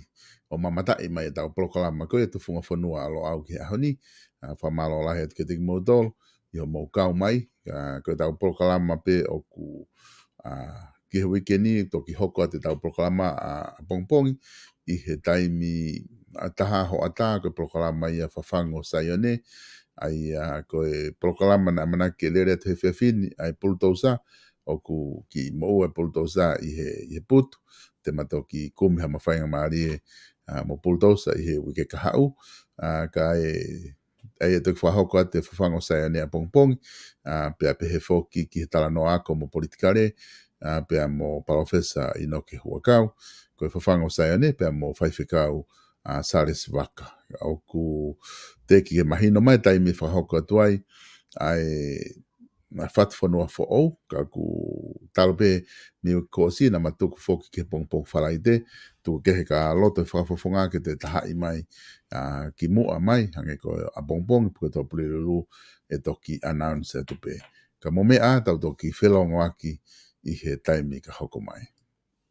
ʻo mamataʻi mai ʻetau polokalama ko ia Tufunga Fonua ʻa Loʻau ki he ʻaho ni. ʻA, fakamālō lahi atu kiate kimoutolu, ʻi hoʻomou kau mai, ʻa, ko ʻetau polokalama pē ʻoku, ʻa, ki he uike ni, toki hoko atu ʻetau polokalama ʻa, ʻapongipongi, ʻi he taimi ʻa taha hoʻatā, ko e polokalama ia Fafangu ʻo Saione, ʻa ia ko e polokalama naʻe ʻamanaki ke lele atu he efiafi ni, ʻa e pulutousa, ʻoku kiʻi moʻua e pulutousa ʻi he, ʻi he putu, te ma toki kumi ha mafaingamālie, ʻa, mo pulutousa ʻi he uike kahaʻu, ʻa, ka e, ʻa ia toki fakahoko atu e Fafangu ʻo Saione ʻapongipongi, ʻa, pea pehē foki ki he talanoa ako mo politikale, ʻa, pea mo Palōfesa ʻInoke Huʻakau, ko e Fafangu ʻo Saione, pea mo Faifekau, ʻa, Salesi Vaka. ʻOku teʻeki ke mahino mai e taimi fakahoko atu ai ʻa e, ʻa e Fatu Fonua foʻou, ka ʻoku talu pē mei he uike kuo ʻosi naʻa ma tuku foki ki he pongipongi Falaite, tuku kehe ka loto e fakafofonga ke toe tahaʻi mai, ʻa, kimuʻa mai, hangē ko ʻapongipongi pe ko e Tuʻapulelulu ʻe toki announce atu pē. Ka mou meʻa ā, tau toki felongoaki ʻi he taimi ka hoko mai.